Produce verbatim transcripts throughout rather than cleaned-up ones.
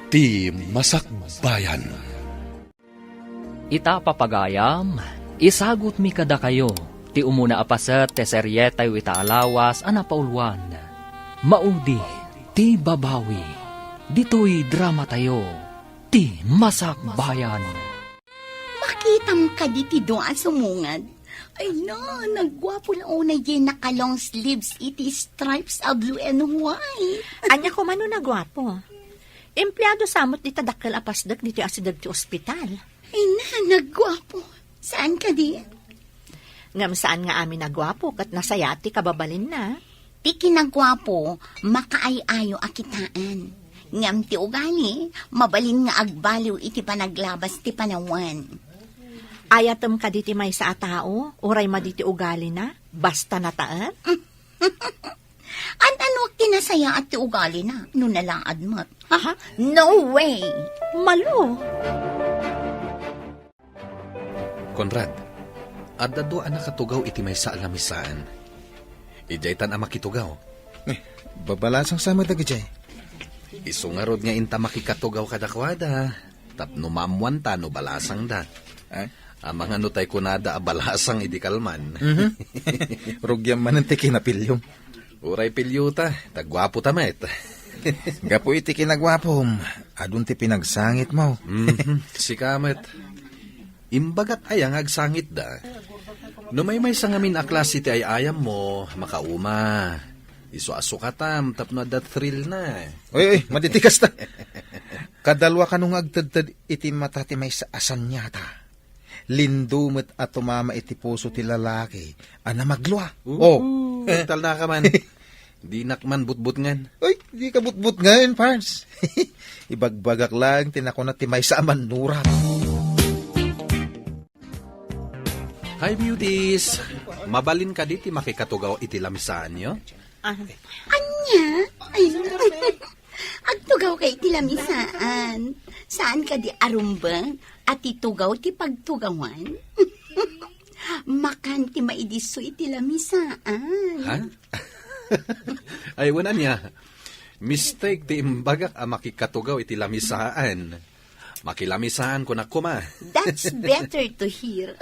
Ti Masakbayan. Ita, papagayam, isagutmi kadakayo ti umuna a paset ti serietayo ita a lawas a napauluan. Maudi ti babawi. Ditoy dramatayo, Ti Masakbayan. Makitam kadi ti dua a sumungad? Ay na, nagguapo la unay diay naka-long sleeves iti stripes a blue and white. Ania koma no nagguapo? Empleado sa met dita dakkel a pasdek ditoy asideg ti ospital. Ay na, nagguapo. Saan kadi? Ngem saan nga amin a guapo ket nasayaat ti kababalinna. Ti kinaguapo, makaay-ayo a kitaen. Ngem ti ugali, mabalin nga agbaliw iti panaglabas ti panawen. Ayatem kadi ti maysa a tao, uray madi ti ugalina, basta nataen? An-anuak ti nasayaat ti ugalina, no nalaad met? Ha? No way! Malo! Conrad, adda dua a nakatugaw iti maysa a lamisaan. Idiaytan a makitugaw. Eh, babalasang sa met dagidiay. Isu ngarud nga inta makikatugaw kadakuada, tapno maammoanta no balasangda. Eh? Amangan no tay kunada a balasang idi kalman. Mhm. Rugiam manen ti kinapiliom. Uray piliota, ta guapota met. Gapu iti kinaguapom, adun ti pinagsangitmo. Mhm, sika met. Imbagak aya nga agsangitda. No maymaysa ngamin a klase ti ay-ayammo, makauma. Isu a sukatam tapno adda thrill na. Oy, oy, madi ti kasta. Kadalua kano nga agtedted iti mata ti maysa a saniata. Lindo met a tumama iti puso ti lalaki a namaglua. Oo, oh. Talna ka man. Dinak man butbutngan. Ay, di ka butbutngan, Pars. Ibagbagak lang ti nakuna ti maysa a mannurat. Hi, beauties! Mabalin kadi ti makikatugaw iti lamisaanyo? Ah. Ania? Ay, agtugaw kay iti lamisaan. Saan kadi a rumbeng a ti tugaw ti pagtugawan? Makan ti maidisso iti lamisaan. Ha? Ay, wen ania. Mistake ti imbagak a makikatugaw iti lamisaan. Makilamisaan ko na koma. That's better to hear.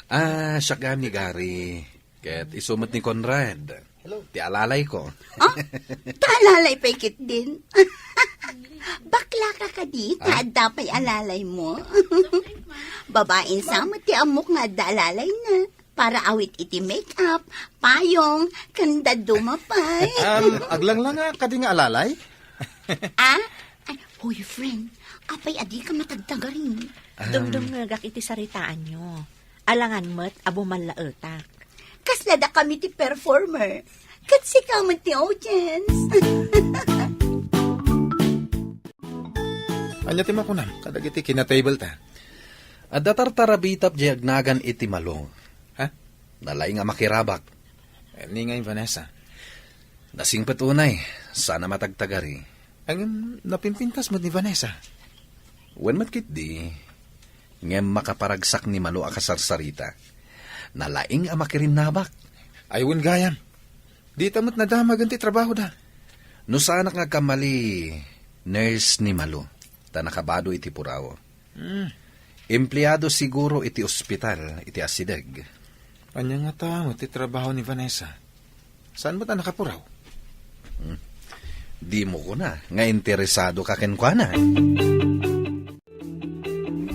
Ah, siak gayam ni Gary. Ket isu met ni Conrad. Hello. Ti alalayko. Ah? Ta alalay pay ketdin? Bakla ka kadi, ta adda pay alalaymo? Babain sa met ti ammok nga adda alalayna. Para awit iti make-up, payong, ken dadduma pay. Um, aglanglanga kadi nga alalay? Ah? Ay, hoy, friend, apay a dika matagtagarin? Um, dumdumngegak iti saritaanyo. Alangan met a bumallaetak. Kasla dakami ti performer. Ket sika met ti audience. Ania ti makunam kadagiti kinatable ta? Adda tartarabitap diay agnagan iti Malo. Ha? Nalaing a makirabak. Eh, ni ngay Vanessa? Nasingpet unay, saan a matagtagari. Ngem napimpintas met ni Vanessa. Wen met ketdi, ngem makaparagsak ni Malo a kasarsarita. Nalaing a makirinnabak. Ay, wen gayam. Dita met nadamagen ti trabahoda. No saanak nga agkamali, nurse ni Malo, ta nakabado iti puraw. Hmm. Empleado siguro iti ospital iti asideg. Ania ngata met ti trabaho ni Vanessa? Saan met a nakapuraw? Hmm. Dimo kuna nga interesado ka kenkuana.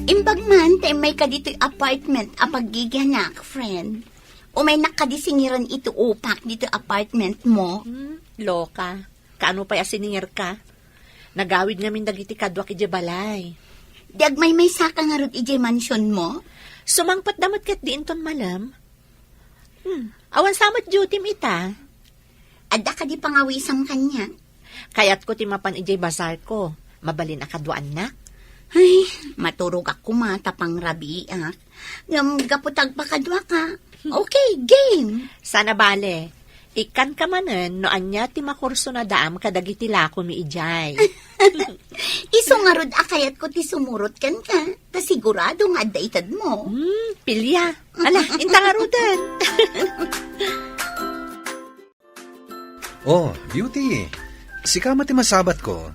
Imbag man ta immayka ditoy apartment a paggigianak, friend. Umaynak kadi singiren iti upak ditoy apartment mo? Hmm, loka. Kaano pay a siningirka? Nagawid ngamin dagiti kaduak idiay balay. Di agmaymaysaka ngarud idiay mansionmo? Sumangpetda met ketdi inton malem. Hmm, awan sa met duty-m ita? Adda kadi pangawisam kaniak? Kayatko ti mapan idiay bazarko. Mabalin a kaduaannak? Ay, maturogak koma ta pangrabiiak. Ngem gapu ta agpakaduaka. Okay, game. Saan a bale. Ikkanka manen no ania ti makursunadaam kadagiti lakomi idiay. Isu ngarud a kayatko ti sumurot kenka, ta sigurado nga adda itedmo. Hmm, pilia. Ala, inta ngaruden. Oh, Beauty. Sika met ti masabatko.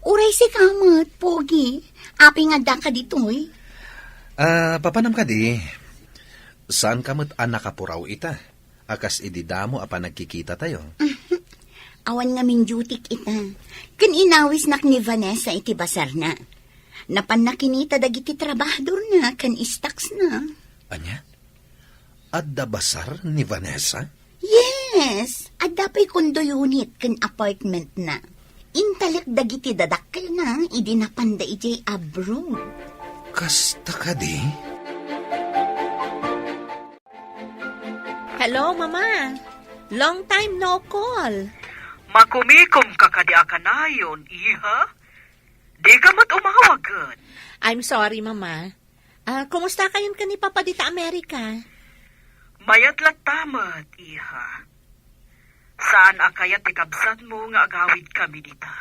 Uray sika met, Pogi. Apay nga addaka ditoy? Ah, papanam kadi, saanka met a nakapuraw ita, a kas idi damo a panagkikitatayo. Awan ngamin dutyk ita. Ken inawisnak ni Vanessa iti basarna. Napanna kinita dagiti trabahadorna ken stocks-na. Ania? Adda basar ni Vanessa? Yes, adda pay condo unit ken apartment-na. Intalek dagiti dadakkelna idi napanda idiay abroad. Kasta kadi? Hello, Mama. Long time no call. Makumikom ka kadi a kanayon, iha? Di ka met umawagen. I'm sorry, Mama. Ah, kumusta kayon ken ni Papa dita Amerika? Mayat latta met, iha. Saan a kayat ti kabsatmo nga agawid kami dita.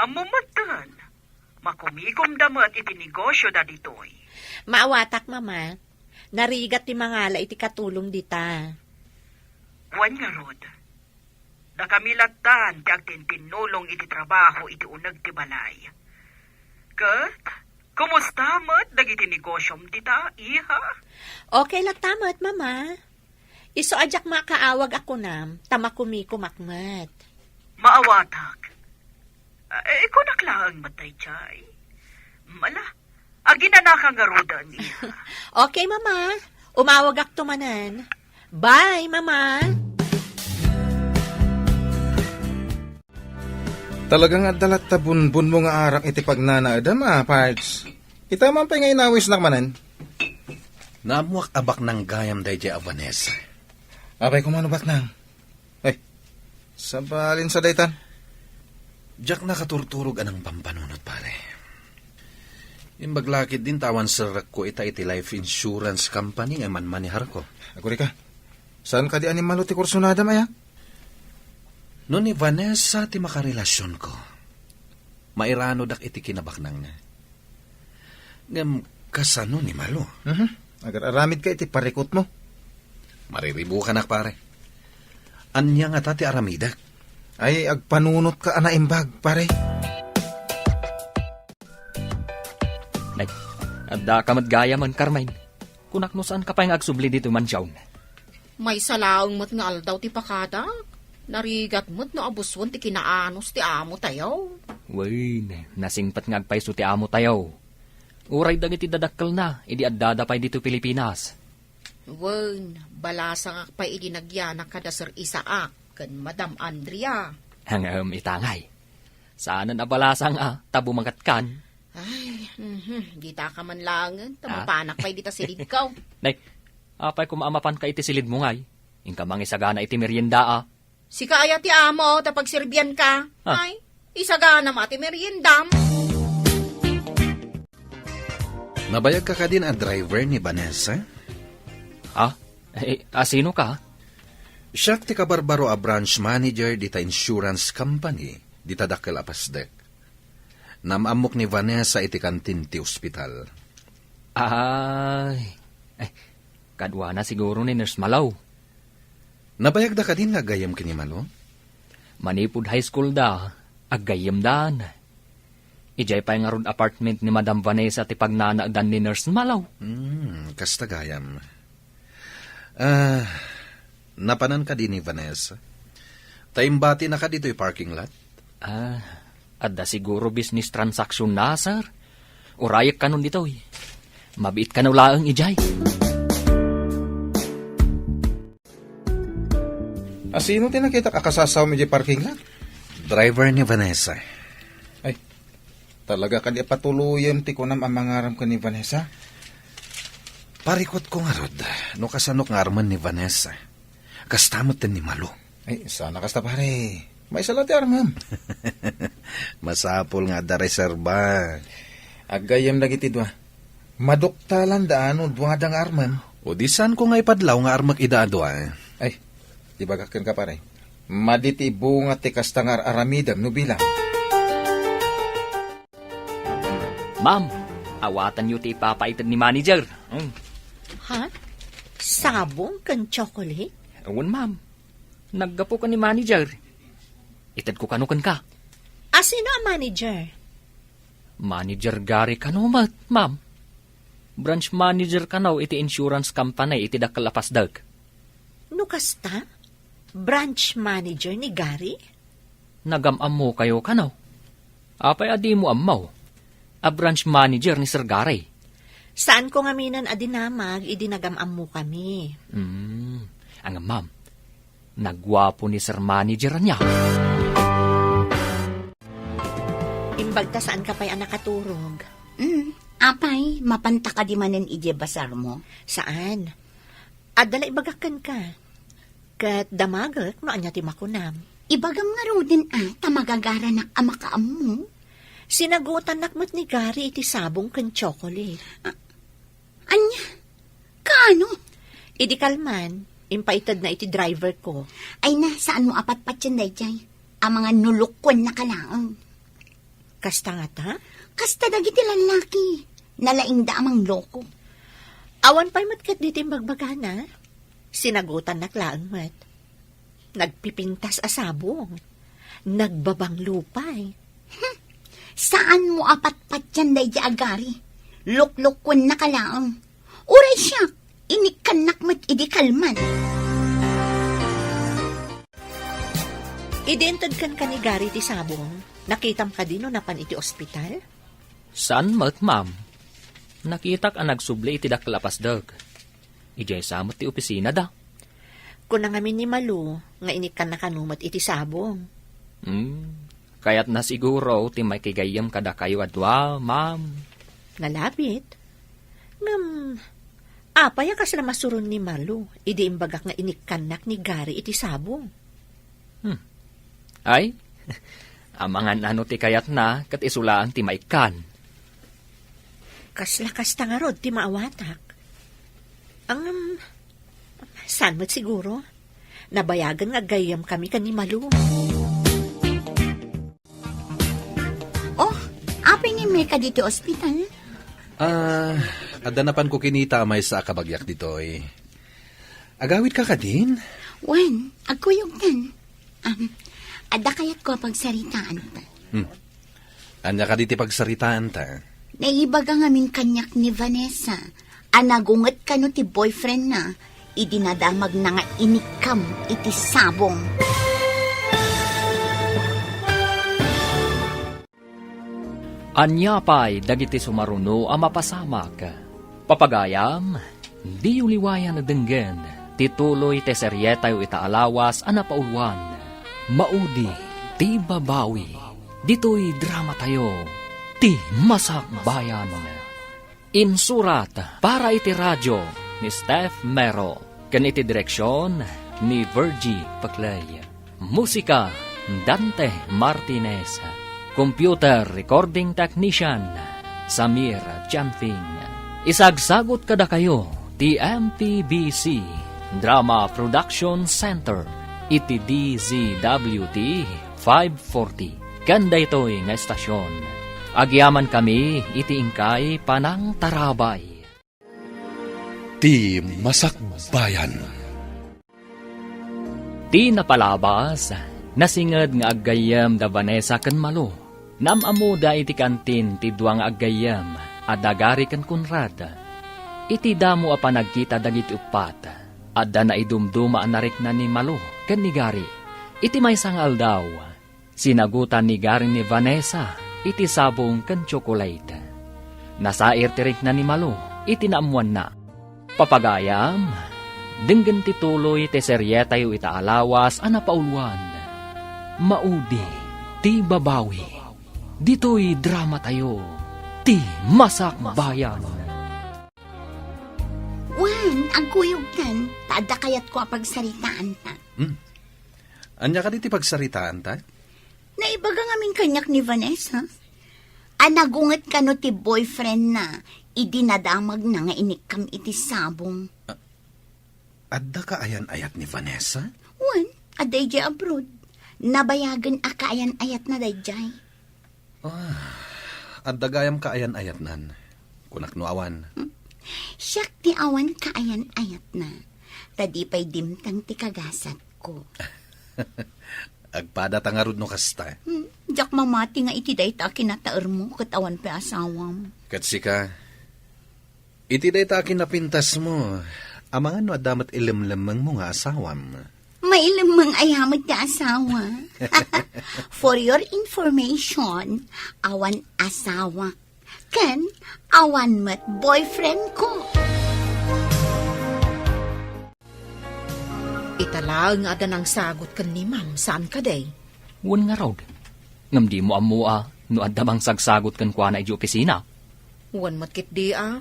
Ammom metten, makumikomda met iti negosyoda ditoy. Maawatak, Mama. Narigat ti mangala iti katulong dita. Wen ngarud, dakami lattan ti agtintinnulong iti trabaho iti uneg ti balay. Ket, kumusta met dagiti negosyom dita, iha? Okay latta met, Mama. Isu a diak makaawag a kunam, ta makumikomak met. Maawatak. Eh, kunak laeng met daydiay. Ala, aginanaka ngaruden, iha. Okay, Mama. Umawagakto manen. Bye, Mama. Talaga nga adda latta bunbunmo nga arak iti pagnanaedam, a, Pards. Ita man pay nga inawisnak manen. Naammoak a baknang gayam daydiay a Vanessa. Apay koma no baknang? Ay, sabalin sa daytan. Diak nakaturturog a nangpampanunot, pare. Imbag la ketdin ta awan serrekko ita iti life insurance company nga manmaneharko. Agurika, saan kadi a ni Malo ti kursunadam aya? No ni Vanessa ti makarelasionko, mairanodak iti kinabaknangna. Ngem kasano ni Malo? Mhm. Agar-aramidka iti parikutmo. Mariribukanak, pare. Ania ngata ti aramidek? Ay, agpanunotka a naimbag, pare. Nay, addaka met gayamen, Carmen. Kunak no saanka pay nga agsubli ditoy mansion. Maysa laeng met nga aldaw ti pakadak. Narigat met no abusuen ti kinaanus ti amo tayo. Wen, nasingpet nga agpayso ti amo tayo. Uray dagiti dadakkelna, idi addada pay ditoy Pilipinas. Wen, balasangak pay idi nagyanak kada Sir Isaac ken Madam Andrea. Ngem ita ngay, saanen a balasang a, ta bumangatkan. Ay, mhm, dita ka man laengen, ta Ah? mapanak pay dita silidko. Nay, apay koma a mapanka iti silidmo ngay? Inka mangisagana iti merienda a. Sika aya ti amo, ta pagserbianka. Ah. Ay, isagana ma ti meriendam. Nabayagka kadin a driver ni Vanessa? Ha? Eh, a, sino ka? Siak ti kabarbaro a branch manager dita insurance company, dita dakkel a pasdek. Naam-ammok ni Vanessa iti kantin ti ospital. Ay, eh, kaduana siguro ni Nurse Malo. Nabayagda kadin nga aggayem ken ni Malo? Manipud high school da, aggayyemdan. Idiay pay ngarud apartment ni Madam Vanessa ti pagnanaedan ni Nurse Malo. Hmm, kasta gayam. Ah, napanan kadi ni Vanessa? Ta imbatinaka ditoy parking lot? Ah, adda siguro business transaction na, sir. Urayek kanon ditoy. Mabiit kano laeng idiay. A, sino ti nakitak a kasasawam idiay parking lot? Driver ni Vanessa. Ay, talaga kadi a patuloyen ti kunam a mangaram ken ni Vanessa? Parikutko ngarud, no kasanok nga armen ni Vanessa. Kasta met ken ni Malo. Ay, sana kasta, pare. Maysa la ti armem. Masapul nga adda reserba. Aggayem dagiti dua. Maduktalan da no duada nga armem. O di saanko nga ipadlaw nga armek ida a dua. Ay, di bagak kenka, pare. Madi ti bunga ti kasta nga ar-aramidem no bilang. Ma'am, awatanyo ti ipapaited ni manager. Mm. Ha? Sabong ken chocolate? Wen, ma'am. Naggapu ken ni manager. Itedko kano kenka. A sino a manager? Manager Gary kano met, ma'am. Branch manager kano iti insurance company iti dakkel a pasdek. No kasta, branch manager ni Gary? Nagam-ammokayo kano? Apay a dimo ammo? A branch manager ni Sir Gary. Saanko ngaminen a dinamag idi nagam-ammokami. Hmm, ngem ma'am, naguapo ni Sir Manager ania. Imbagta saanka pay a nakaturog. Hmm, apay, mapanta kadi manen idiay basarmo? Saan? Adda la ibagak kenka. Ket damagek no ania ti makunam. Ibagam ngaruden a ta magagaranak a makaammo. Sinagutannak met ni Gary iti sabong ken chocolate. A-, ania? Kaano? Idi kalman, impaitedna iti driver ko. Ay na, saanmo a patpatien daydiay? Amangan no lokuennaka laeng. Kasta ngata? Kasta dagiti lallaki. Nalaingda a mangloko. Awan pay met ketdi ti imbagbagana. Sinagutannak laeng met. Nagpipintas a sabong. Nagbabanglo pay. Hmm. Saanmo a patpatien daydiay a Gary? Loklokuennaka laeng. Uray siak, inikkannak met idi kalman. Idi inted kenka ni Gary ti sabong, nakitam kadi no napan iti ospital? Saan met, ma'am. Nakitak a nagsubli iti dakkel a pasdek. Idiay sa met ti opisinada. Kuna ngamin ni Malu nga inikkanna kano met iti sabong. Hmm, kayatna siguro ti makigayyem kadakayo a dua, ma'am. Nalabit. Ngem, apay a kasla masuron ni Malu idi imbagak nga inikkannak ni Gary iti sabong? Hmm. Ay, amangan ano ti kayatna, ket isu laeng ti maikkan. Kasla kasta ngarud ti maawatak. Ngem, saan met siguro? Nabayagen nga aggayyemkami ken ni Malu. Oh, apay nga immay kadi ti ospital? Ah, adda napanko kinita a maysa a kabagiak ditoy. Agawidka kadin? Wen, agkuyogtan. Am, adda kayatko a pagsaritaanta. Hmm. Ania kadi ti pagsaritaanta? Naibaga ngamin kaniak ni Vanessa a nagunget kano ti boyfriendna idi nadamagna nga inikkam iti sabong. Ania pay dagiti sumaruno a mapasamak? Papagayam, diyo liwayan a denggen ti tuloy ti serietayo ita a lawas a napauluan, Maudi ti Babawi, ditoy dramatayo, Ti Masakbayan. Insurat para iti radio ni Steph Mero, ken iti direksion ni Virgie Paclay. Musika, Dante Martinez. Computer recording technician, Samir Chanfing. Isagsagut kadakayo ti M P B C Drama Production Center iti D Z W T five forty. Ken daytoy nga estasion, agyamankami iti inkay panangtarabay. Ti Masakbayan. Ti napalabas, nasinged nga aggayyem da Vanessa ken Malu. Naam-ammoda iti kantin ti dua nga aggayyem a da Gary ken Conrad. Iti damo a panagkita dagiti uppat, adda naidumduma a narikna ni Malu ken ni Gary. Iti maysa nga aldaw, sinagutan ni Gary ni Vanessa iti sabong ken tsokolate. Nasair ti rikna ni Malu iti naammoanna. Papagayam, denggen ti tuloy ti serietayo ita a lawas a napauluan, Maudi ti Babawi. Ditoy dramatayo, Ti Masakbayan. Wen, agkuyogtan, ta adda kayatko a pagsaritaanta. Hmm. Ania kadi ti pagsaritaanta? Naibaga ngamin kaniak ni Vanessa a nagunget kano ti boyfriendna idi nadamagna nga inikkam iti sabong. A-, adda kaayan-ayat ni Vanessa? Wen, adda idiay abroad. Nabayagen a kaayan-ayatna daydiay. Ah, adda gayam kaayan-ayatnan. Kunak no awan. Hmm? Siak ti awan kaayan-ayatna. Ta di pay dimteng ti kagasatko. Agpadata ngarud no kasta. Hmm, diak mamati nga iti dayta a kinataermo ket awan pay asawam. Ket sika, iti dayta a kinapintasmo, amangan no adda met ilemlemmengmo nga asawam. Mailemmeng aya met ti asawa. For your information, awan asawa. Ken awan met boyfriend ko. Ita laeng nga adda nangsagot ken ni Ma'am, saan kadi? Wen ngarud. Ngem dimo ammo a no adda mangsagsagot kenkuana idiay opisina? Wen met ketdi a.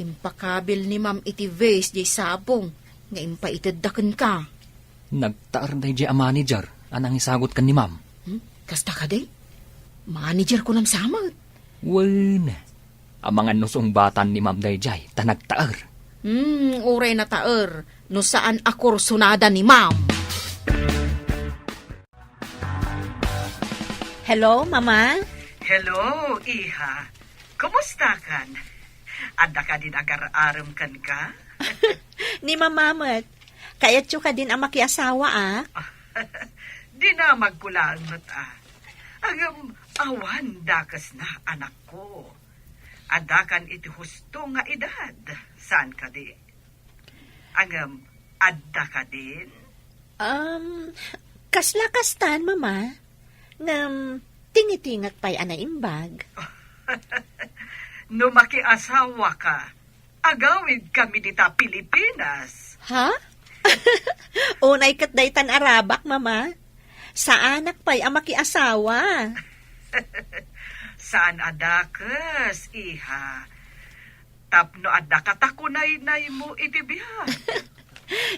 Impakabil ni Ma'am iti vase diay sabong nga impaitedda kenka. Nagtaer daydiay a manager a nangisagot ken ni Ma'am. Hmm? Kasta kadi? Manager kunam sa met? Wen, amangan no sungbatan ni Ma'am daydiay ta nagtaer. Hmm, uray nataer no saan a kursonada ni Ma'am. Hello, Mama? Hello, iha. Kumustakan? Adda kadin agar-arem kenka? Ni Mama met. Kayatyo kadin a makiasawa, a? Dinamagko laeng met, a. Ngem awan dakesna, anakko. Addakan iti husto nga edad, saan kadi? Ngem adda kadin? Um, kasla kastan, Mama. Ngem tingitingak pay a naimbag. No makiasawaka, agawidkami dita Pilipinas. Ha? Unay ket daytan a rabak, Mama. Saanak pay a makiasawa. Saan a dakes, iha. Tapno adda katakunaynaymo iti biag.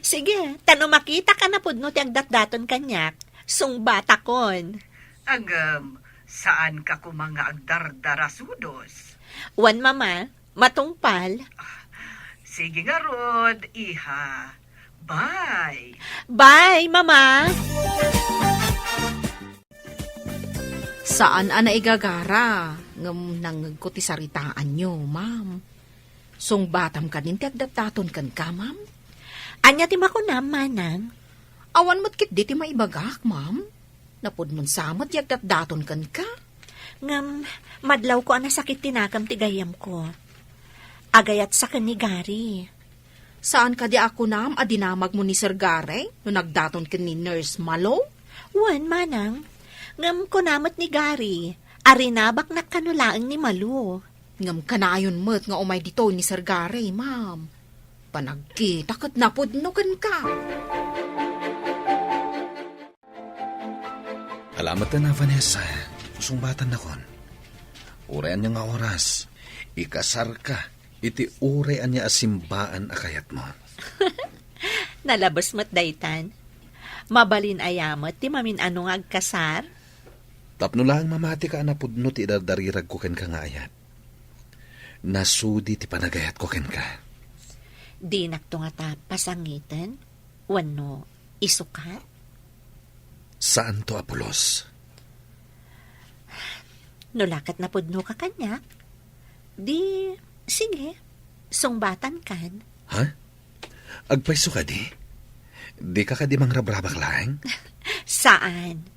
Sige, ta no makitaka napudno ti agdatdaton kaniak, sungbatakon. Ngem, saanka koma nga agdardarasudos? Wen, Mama, matungpal. Sige ngarud, iha. Bye. Bye, Mama. Saan a naigagara, ngem nangngegko ti saritaanyo, Ma'am. Sungbatam kadin ti agdatdaton kenka, Ma'am? Ania ti makunam, Manang? Awan met ketdi ti maibagak, Ma'am. Napudnon sa met ti agdatdaton kenka. Ngem, madlawko a nasakit ti nakam ti gayyemko. Agayatsa ken ni Gary. Saan kadi a kunam a dinamagmo ni Sir Gary no nagdaton ken ni Nurse Malo? Wen, Manang. Ngem kuna met ni Gary a rinabaknak kano laeng ni Malo. Ngem kanayon met nga umay ditoy ni Sir Gary, Ma'am. Panagkita ket napudno kenka. Ala met a, Vanessa, sungbatannakon. Uray ania nga oras, ikasarka iti uray ania a simbaan a kayatmo. Nalabes met daytan. Mabalin aya met ti mamin-ano nga agkasar? Tapno laeng mamatika a napudno ti idardariragko kenka nga ayat. Nasudi ti panagayatko kenka. Dinakto ngata pasangiten wenno isukat? Saanto a pulos. No la ket napudnoka kaniak, di, sige, sungbatankan. Ha? Agpayso kadi? Dika kadi mangrabrabak laeng? Saan.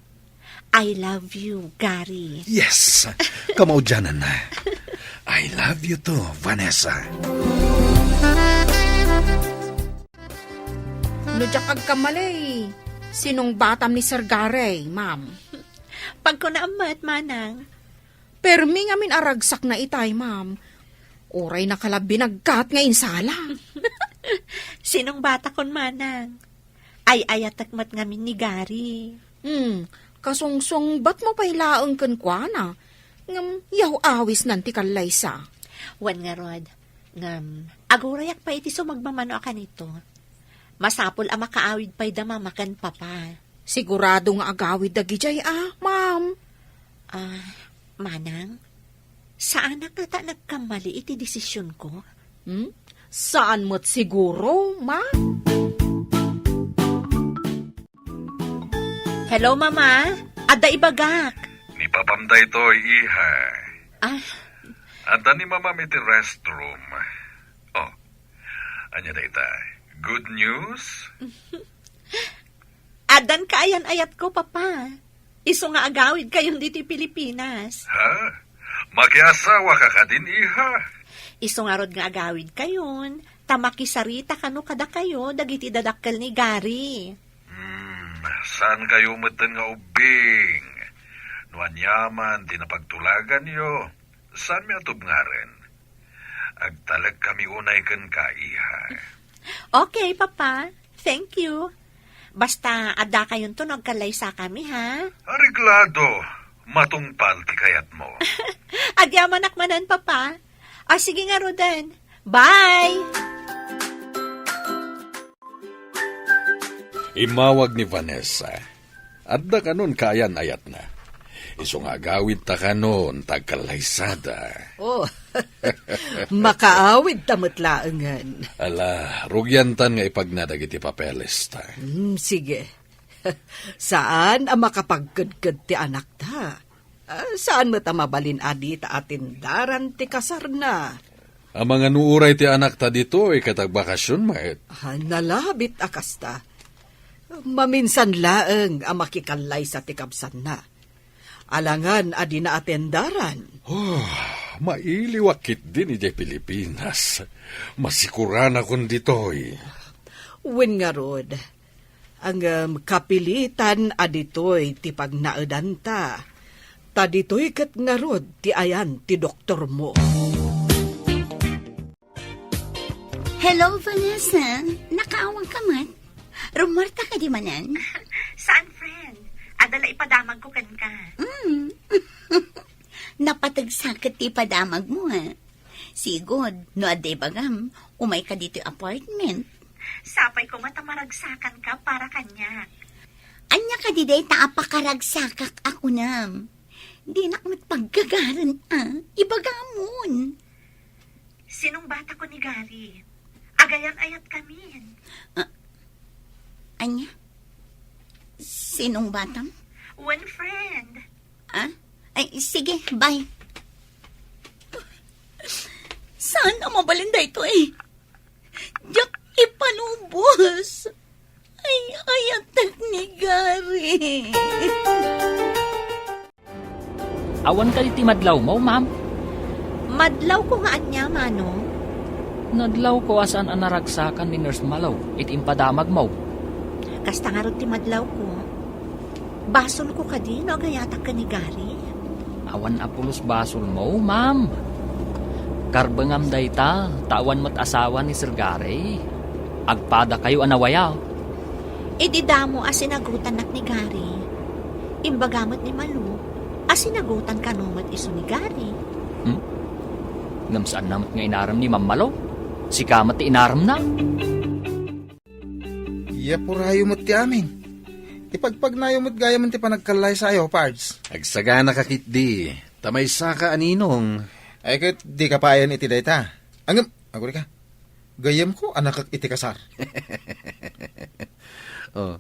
I love you, Gary. Yes! Kamaudiananna. I love you too, Vanessa. No diak agkamali, sinungbatam ni Sir Gary, Ma'am. Pagkunaam met, Manang. Permi ngamin a ragsakna itay, Ma'am. Uray nakalabi nagkat nga insala. Sinungbatakon, Manang. Ay-ayatek met ngamin ni Gary. Hmm, kasungsungbatmo pay laeng kenkuana. Ngem yaw-awisnan ti kallaysa. Wen ngarud, ngem agurayak pay iti sumagmamano a kanito. Masapul a makaawid pay da Mama ken Papa. Sigurado nga agawid dagidiay a, Ma'am. Ah, Manang, saanak ngata nagkammali iti desisionko? Hmm? Saan met siguro, Ma'am? Hello, Mama. Adda ibagak. Ni Papam daytoy, iha. Ah. Adda ni Mamam iti restroom. Oh, ania dayta? Good news? Addan kaayan-ayatko, Papa. Isu nga agawidkayon ditoy Pilipinas. Ha? Makiasawaka kadin, iha? Isu ngarud nga agawidkayon, ta makisarita kano kadakayo dagiti dadakkel ni Gary. Hmm, saankayo metten nga ubbing? No aniaman ti napagtulaganyo, saanmi a tubngarem. Agtalek kami unay kenka, iha. Okay, Papa. Thank you. Basta, addakayonto no agkallaysakami, ha? Areglado. Matungpal ti kayatmo. Agyamanak manen, Papa. O, sige ngaruden. Bye! Immawag ni Vanessa. Adda kanon kaayan-ayatna. Isu nga agawidta kanon ta agkallaysada. Oh, makaawidta met laengen. Ala, rugiantan nga ipagna dagiti papelesta. Hmm, sige. Saan a makapagkedked ti anakta. Ah, saan met a mabalin a dita atendaran ti kasarna. Amangan no uray ti anakta ditoy ket agbakasyon met. Ah, nalabit a kasta. Maminsan laeng a makikallaysa ti kabsanna. Alangan a dina atendaran. Oh, mailiwak ketdin idiay Pilipinas. Masikuranakon ditoy. Wen ngarud, ngem kapilitan a ditoy ti pagnaedanta. Ta ditoy ket ngarud ti ayan ti doktormo. Hello, Vanessa. Nakaawagka met? Rummuarta kadi manen? Saan, friend? Adda la ipadamagko kenka. Mm. Napateg sa ket ti ipadamagmo, ha? Sigud, no adda ibagam, umayka ditoy apartment. Sapay koma ta maragsakanka para kaniak. Ania kadi dayta a pakaragsakak a kunam? Dinak met paggagaren a, ibagamon. Sinungbatakon ni Gary. Agayan-ayatkamin. Ah, ania? Sinungbatam? One friend. Ah? Ay, sige, bye. Saan a mabalin daytoy? Diak ipanubos. Ay, ayatek ni Gary. Awan kadi ti madlawmo, ma'am? Madlawko nga ania, Manong? Nadlawko a saan a naragsakan ni Nurse Malo iti impadamagmo. Kasta ngarud ti madlawko. Basolko kadi no agayatak ken ni Gary? Awan a pulos basolmo, ma'am. Karbengam dayta, ta awan met asawa ni Sir Gary. Agpadakayo a nawaya. Idi damo a sinagutannak ni Gary, imbaga met ni Malo a sinagutan kano met isu ni Gary. Hmm? Ngem saanna met nga inarem ni Ma'am Malo? Sika met ti inaremna. Yapurayo met ti amin. Ipagpagnayo met gayam ti panagkallaysayo, Pards. Agsaganaka ketdi, ta maysaka a ninong. Ay ket, dika payen iti dayta. Ngem, agurika. Gayyemko a nakek iti kasar. Oh.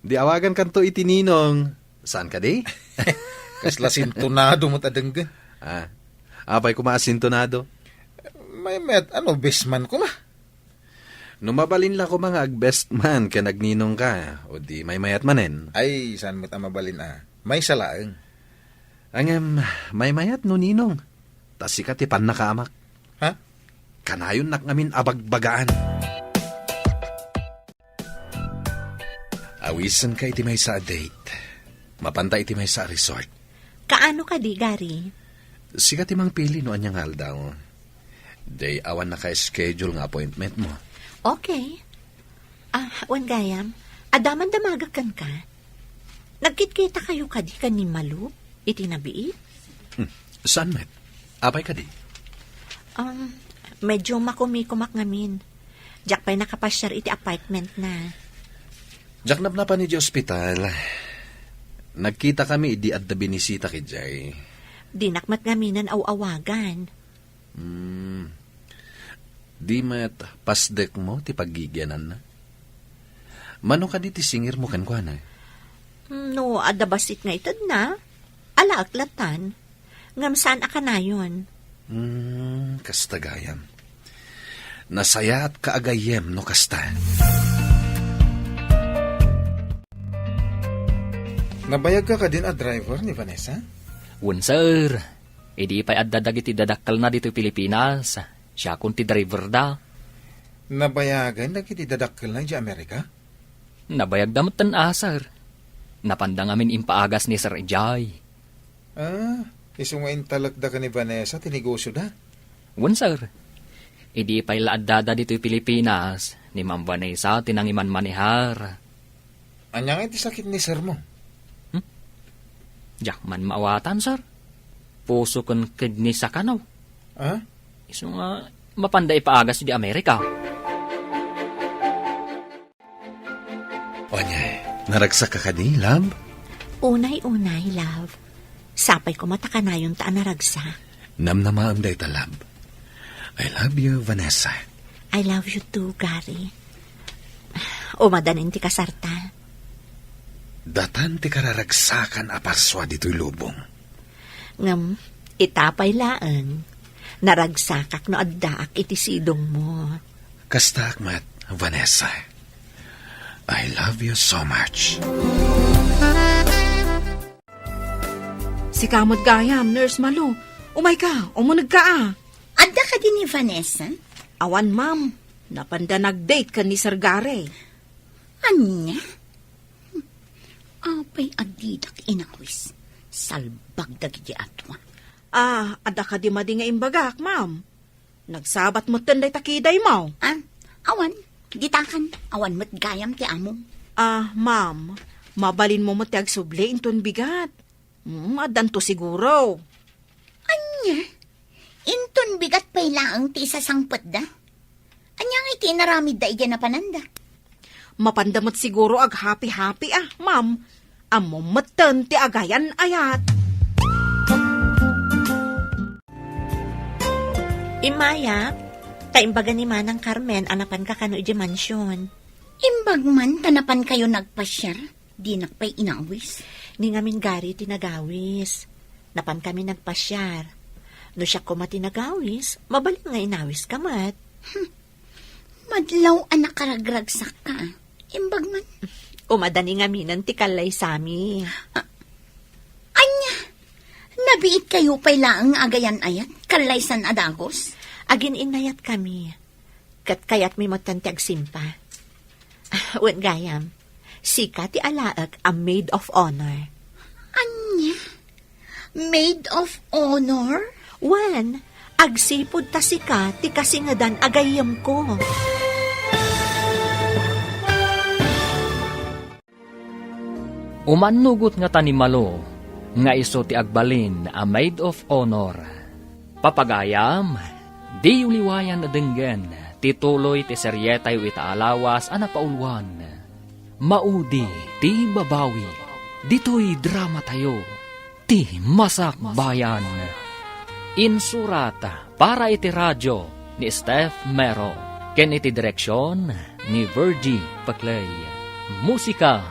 Di awagankanto iti ninong. Saan kadi? Kasla sintonado met a denggen. Ah. Apay koma a sintonado? Maymayat a no best man koma. No mabalin la koma nga ag-best man ken agninongka, o di maymayat manen. Ay, saan met a mabalin a? Maysa laeng. Ngem, maymayat no ninong. Ta sika ti pannakaamak. Ha? Kanayonnak ngamin a bagbagaan. Awisenka iti maysa a date. Mapanta iti maysa a resort. Kaano kadi, Gary? Sika ti mangpili no ania nga aldaw. Day awan naka-schedule nga appointment mo. Okay. Ah, wen gayam, adda man damagek kenka. Nagkitkita kayo kadi ken ni Malu iti nabiit? Hmm, saan met? Apay kadi? Um, medyo makumikumak ngamin. Diak pay nakapasiar iti apartment na. Diak napnapan iti ospital. Nagkita kami idi adda binisita idiay. Dinak met ngaminen aw-awagan. Hmm. Di met pasdek mo ti paggigiananna? Mano kadi ti singir mo kenkuana? Hmm, no adda bassit nga itedna, alaek latan. Ngem saan a kanayon. Hmm, kasta gayam. Nasayaat ka a gayyem no kasta. Nabayagka kadin a driver ni Vanessa? Wen, sir. Idi pay adda dagiti dadakkelna ditoy Pilipinas, siakon ti driverda. Nabayagen dagiti dadakkelna idiay Amerika? Nabayagda metten a, sir. Napanda ngamin impaagas ni Sir idiay. Ah, isu nga intalekda ken ni Vanessa ti negosioda? Wen, sir. Idi pay la addada ditoy Pilipinas, ni Ma'am Vanessa ti nangimanmanehar. Ania nga iti sakit ni sir mo? Hmm? Diak man maawatan, sir. Puso ken kidney sa kanaw. Ah? Isu nga mapanda ipaagas idiay Amerika. Ania, naragsak ka kadi, love? Unay-unay, love. Sapay koma ta kanayonta a naragsak. Namnamaem dayta, love. I love you, Vanessa. I love you too, Gary. Umadanin ti kasarta. Datan ti kararagsakan a parsua ditoy lubong. Ngem, ita pay laeng, naragsakak no addaak iti sidongmo. Kastaak met, Vanessa. I love you so much. Sika met gayam, Nurse Malu. Umayka, umunegka a. Adda kadi ni Vanessa? Awan, ma'am. Napanda nag-date ken ni Sir Gary. Ania? Apay a didak inawis? Salbag dagiti atua. Ah, adda kadi madi nga imbagak, ma'am? Nagsabat metten dayta kidaymo. Ah, awan. Ditakan, awan met gayam ti amom. Ah, ma'am, mabalinmo met ti agsubli inton bigat. Hmm, addanto siguro. Ania? Inton bigat pay laeng ti isasangpetda? Ania nga iti inaramidda idiay napananda? Mapanda met siguro aghapi-hapi a, ma'am. Ammom metten ti agayan-ayat. Immayak, ta imbaga ni Manang Carmen a napanka kano idiay mansion. Imbag man ta napankayo nagpasiar, dinak pay inawis. Ni ngamin Gary ti nagawis. Napankami nagpasiar. No siak koma ti nagawis, mabalin nga inawiska met. Hmm. Madlaw a nakaragragsakka. Imbag man. Umadani ngaminen ti kallaysami. Ah, ania? Nabiitkayo pay laeng nga agayan-ayat, kallaysan a dagus? Agin-innayatkami. Ket kayatmi metten ti agsimpa. Wen gayam, sika ti alaek a maid of honor. Ania? Maid of honor? Wen, agsipud ta sika ti kasingedan a gayyemko. Umannugot ngata ni Malo nga isu ti agbalin a maid of honor. Papagayam, diyo liwayan a denggen ti tuloy ti serietayo ita a lawas a napauluan, Maudi ti Babawi. Ditoy dramatayo, Ti Masakbayan. Insurat para iti radio ni Steph Mero, ken iti direksion ni Virgie Paclay. Musika,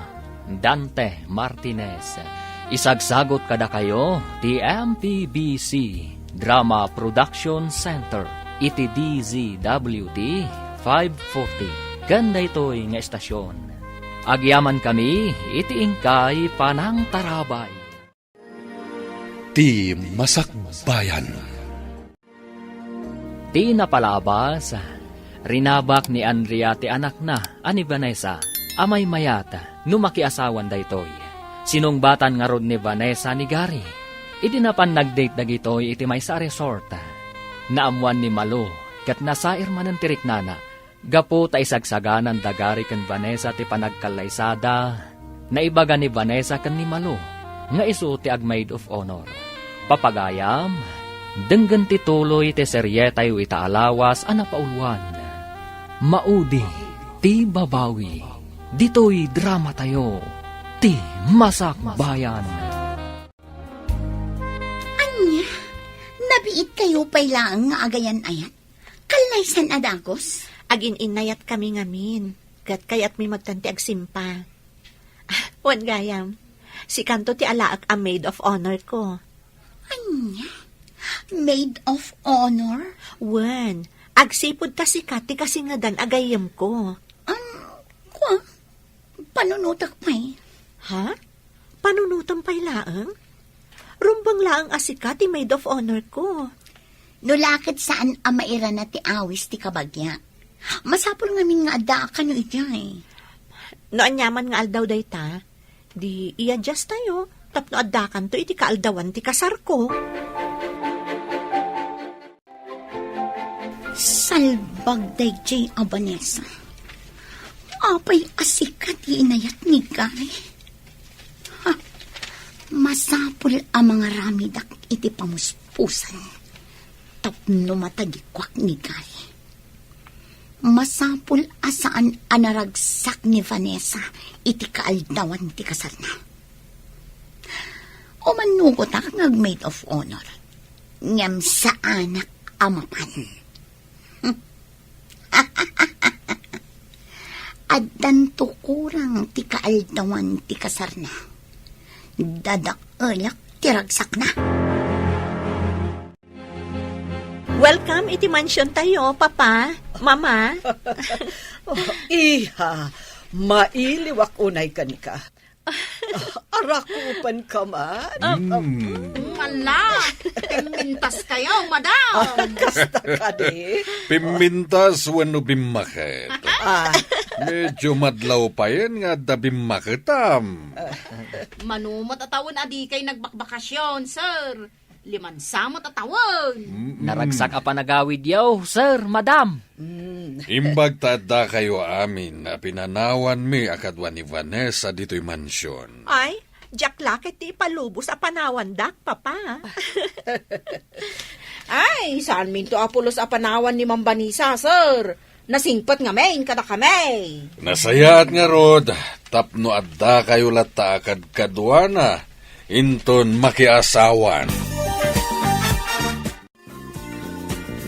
Dante Martinez. Isagsagot kadakayo ti M P B C Drama Production Center iti D Z W T five forty ken daytoy nga estasion. Agyamankami iti inkay panangtarabay. Ti Masakbayan. Ti napalabas, rinabak ni Andrea ti anakna a ni Vanessa a maymayat no makiasawan daytoy. Sinungbatan ngarud ni Vanessa ni Gary. Idi napan nag-date dagitoy iti maysa a resort, naammoan ni Malo ket nasair manen ti riknana. Gapu ta isagsagananda Gary ken Vanessa ti panagkallaysada, naibaga ni Vanessa ken ni Malo nga isu ti ag-maid of honor. Papagayam, denggen ti tuloy ti serietayo ita a lawas a napauluan, Maudi ti Babawi. Ditoy dramatayo, Ti Masakbayan. Ania? Nabiitkayo pay laeng nga agayan-ayat? Kallaysan a dagus? Agin-innayatkami ngamin, ket kayatmi metten ti agsimpa. Wen gayam, sikanto ti alaek a maid of honor ko. Ania? Maid of honor? Wen, agsipud ta sika ti kasingedan a gayyemko. Am, kua, panunotek pay. Ha? Panunotem pay laeng? Rumbeng laeng a sika ti maid of honor ko. No la ket saan a mairana ti awis ti kabagia, masapul ngamin nga addaak kano idiay. No aniaman nga aldaw dayta, di i-adjust tayo tapno addakanto iti kaaldawan ti kasarko. Salbag daydiay a Vanessa. Apay a sika ti inayat ni Gary? Ha? Masapul a mangaramidak iti pamuspusan tapno matagikuak ni Gary. Masapul a saan a naragsak ni Vanessa iti kaaldawan ti kasarna. Umanugotak nga ag-maid of honor, ngem saanak a mapan. Addanto kurang ti kaaldawan ti kasarna. Dadaelak ti ragsakna. Welcome iti mansion tayo, Papa, Mama. Oh, iha, mailiwak unay kenka. Arakupanka man? Mm. Ala, pimmintas kayo, madam. Ah, kasta kadi? Pimmintas wenno bimmaket? Ah. Medyo madlaw payen nga adda bimmaketam. Mano met a tawen a dikay nagbakbakasyon, sir. Limansa met a tawen. Mm-mm. Naragsak a panagawidyo, sir, madam. Mm. Imbag ta addakayo amin a pinanawanmi a kadua ni Vanessa ditoy mansion. Ay, diak la ket ti ipalubos a panawandak, Papa. Ay, saanminto a pulos a panawan ni Ma'am Vanessa, sir. Nasingpet ngamin kadakami. Nasayaat ngarud, tapno addakayo latta a kadkaduana inton makiasawan.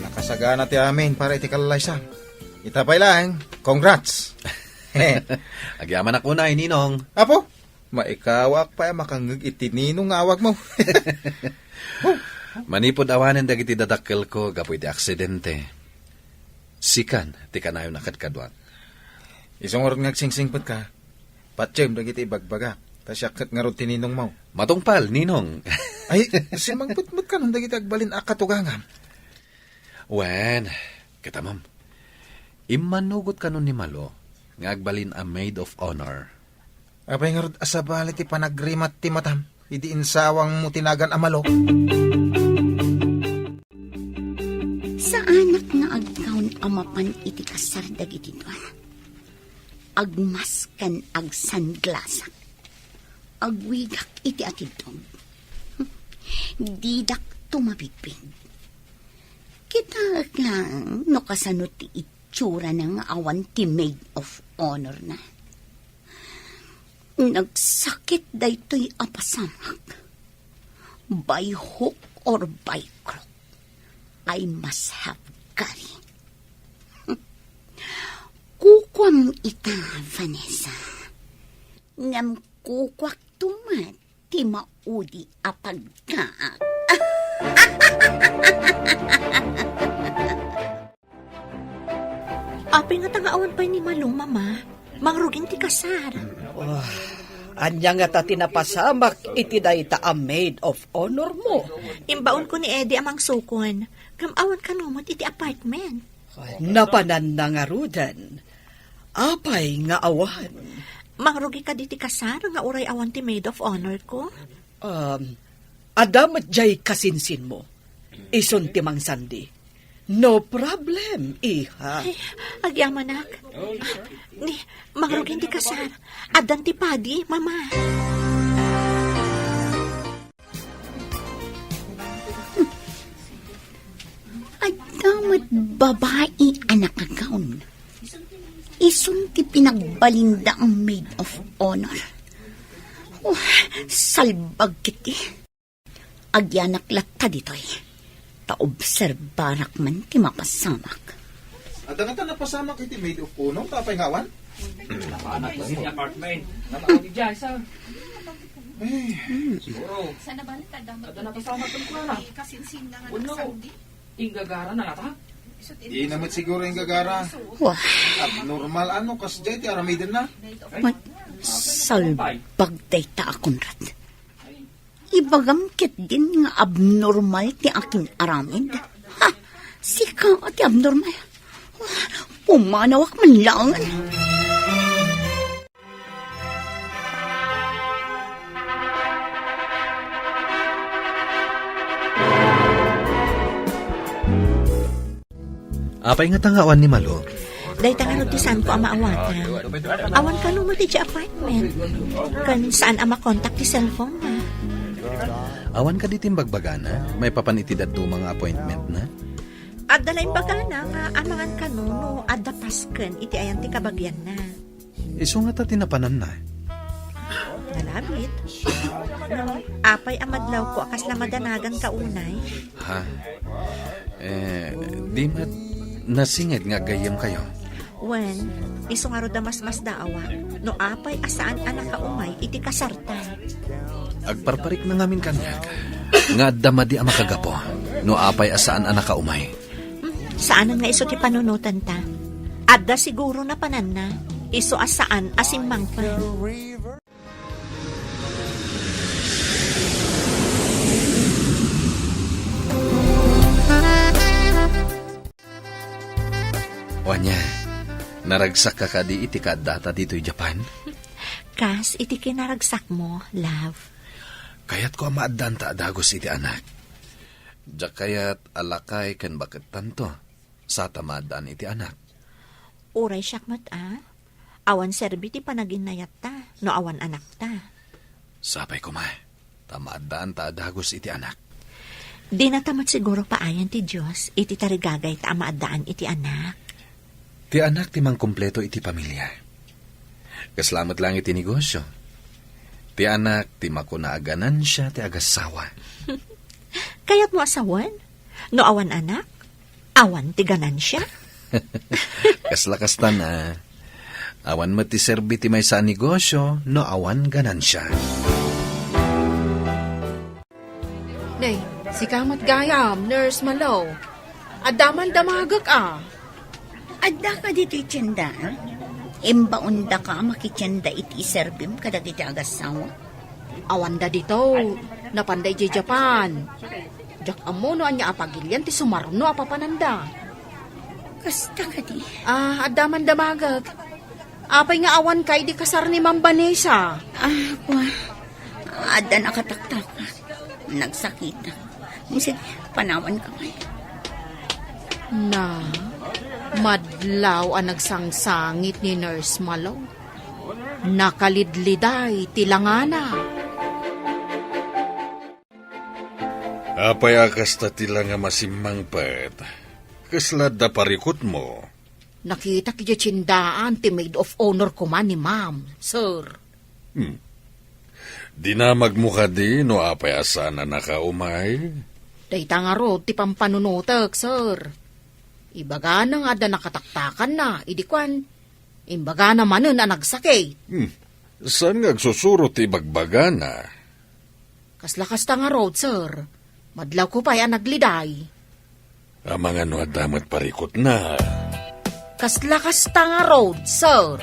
Nakasagana ti amin para iti kallaysa. Ita pay laeng, congrats. Agyamanak unay, Ninong. Apo, maikawak pay a makangngeg iti Ninong nga awagmo. Manipud awanen dagiti dadakkelko gapu iti aksidente, sikan ti kanayon a kadkaduak. Isu ngarud nga agsingsingpetka, patiem dagiti ibagbagak, ta siak ket ngarud ti ninongmo. Matungpal, Ninong. Ay, simmangpet met kanon dagiti agbalin a katugangam. Wen, kita, ma'am. Immanugot kanon ni Malo nga agbalin a maid of honor. Apay ngarud a sabali ti panagrimat ti matam idi insawangmo ti nagan a Malo? Saanak nga agkaon a mapan iti kasar dagiti dua. Agmask ken agsanglasak. Agwigak iti atiddog. Didak tumabigpig. Kitaek laeng no kasano ti itsurana nga awan ti maid of honor na. Nagsakit daytoy a pasamak. By hook or by crook, I must have Gary. Kukuam ita, Vanessa. Ngem kukuakto met ti maudi a pagkaak. Apay ngata nga awan pay ni Malo, Mama? Mangrugin ti kasar. Ah, ania ngata ti napasamak iti dayta a maid of honor mo? Imbaonko ni Eddie a mangsukon. Ngem awan kano met iti apartment. Napananna ngaruden. Apay nga awan? Mangrugi kadi ti kasar nga uray awan ti maid of honor ko? Um, adda met diay kasinsinmo. Isun ti mangsandi. No problem, iha. Ay, agyamanak. Ni, mangrugin ti kasar. Addan ti padi, Mama. Adda met babai a nakagawn. Isun ti pinagbalinda a maid of honor. Oh, salbag kiti. Agyanak latta ditoy. Ta obserbarak man ti mapasamak. Adda ngata napasamak iti maid of honor, ta apay nga awan? Anak ko sa apartment. Nanaw ni Jai, sir. Ay. Siguro. Adda napasamak ken kuana. Wenno, inggagara na ngata? Di na met siguro inggagara. Wah. Abnormal ano, kasdiay ti aramidenna. Ay. Mat- Salbag dayta a Conrad. Ibagam ketdin nga abnormal ti akin-aramid. Ha? Sika ti abnormal. Pumanawak man laeng. Apay ngata nga awan ni Malo? Dayta ngarud ti saanko a maawatan. Awan kano met idiay apartment. Ken saan a makontak ti cellphone na. Awan kadi ti imbagbagana maipapan iti dadduma nga appointment na? Adda la imbagana nga amangan kano no adda pasken iti ayan ti kabagianna. Isu ngata ti napananna. Nalabit. Apay a madlawko a kasla madanagan ka unay? Ha? Eh, di met nasinged nga aggayyemkayo. Wen, isu ngarud a masmasdaawak no apay a saan a nakaumay iti kasarta. Agparparikna ngamin kaniak nga adda madi a makagapu no apay a saan a nakaumay. Hmm, saanen nga isu ti panunotanta. Adda siguro napananna, isu a saan a simmangpet. O ania, naragsakka kadi iti kaaddata ditoy Japan? Kas iti kinaragsakmo, love. Kayatko a maaddaanta a dagus iti anak. Diak kayat a lakay ken bakettanto, sa ta maaddaan iti anak. Uray siak met a, awan serbi ti panaginnayatta no awan anakta. Sapay koma, ta maaddaanta a dagus iti anak. Dinata met siguro paayan ti Dios iti tarigagayta a maaddaan iti anak. Ti anak ti mangkumpleto iti pamilia. Kasla met laeng iti negosio. Ti anak ti makuna a ganansia ti agassawa. Kayatmo a sawen? No awan anak, awan ti ganansia? Kasla kastan a. Awan met ti serbi ti maysa a negosio no awan ganansia. Nay, sika met gayam, Nurse Malo. Adda man damagek a. Adda ka ditoy tienda? Imbaondaka a makitienda iti iserbim kadagiti agassawa? Awanda dito. Napanda idiay Japan. Diak ammo no ania a pagilian ti sumarno a papananda. Kasta kadi? Ah, adda man damagek. Apay nga awan ka idi kasar ni Ma'am Vanessa? Ah, kua. Adda nakataktak. Nagsakit. Sige, panawan ka man. Na, madlaw a nagsangsangit ni Nurse Malo. Nakalidliday ti langana. Apay a kasta ti langa a simmangpet? Kasla adda parikutmo? Nakitak idiay tiendaan ti maid of honor koma ni Ma'am, sir. Hmm. Dinamagmo kadi no apay a saan a nakaumay? Dayta ngarud ti pampanunotek, sir. Ibagana nga adda nakataktakanna, idi kuan, imbagana manen a nagsakit. Hmm. Saan nga agsusuro ti ibagbagana? Kasla kasta ngarud, sir. Madlawko pay a nagliday. Amangan no adda met parikutna. Kasla kasta ngarud, sir.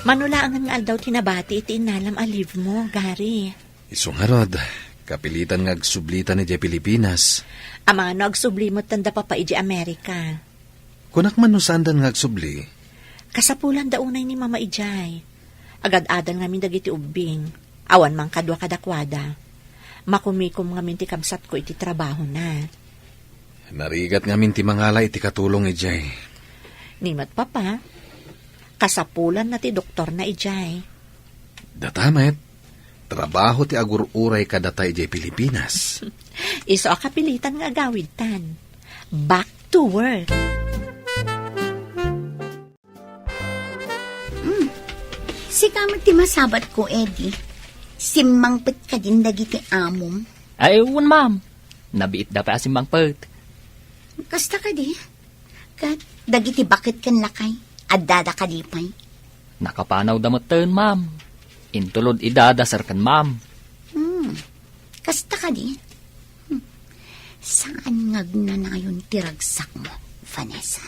Mano laengen nga aldaw ti nabati iti innalam a leave mo, Gary? Isu ngarud, kapilitan nga agsublitan idiay Pilipinas. Amangan no agsubli metten da Papa idiay Amerika. Kunak man no saandan nga agsubli? Kasapulanda unay ni Mama idiay. Agad-adan ngamin dagiti ubbing. Awan man kadua kadakuada. Makumikom ngamin ti kabsatko iti trabahona. Narigat ngamin ti mangala iti katulong idiay. Ni met Papa, kasapulanna ti doktorna idiay. Data met, trabaho ti agur-uray kadata idiay Pilipinas. Isu a kapilitan nga agawidtan. Back to work. Hmm. Sika met ti masabatko, Eddie. Simmangpet kadin dagiti amom? Ay, wen, ma'am. Nabiitda pay a simmangpet. Kasta kadi? Ket dagiti baket ken lakay, addada kadi pay? Nakapanawda metten, ma'am. Intulod ida da sir ken ma'am. Hmm. Kasta kadi? Hmm. Saan nga agnanayon ti ragsakmo, Vanessa?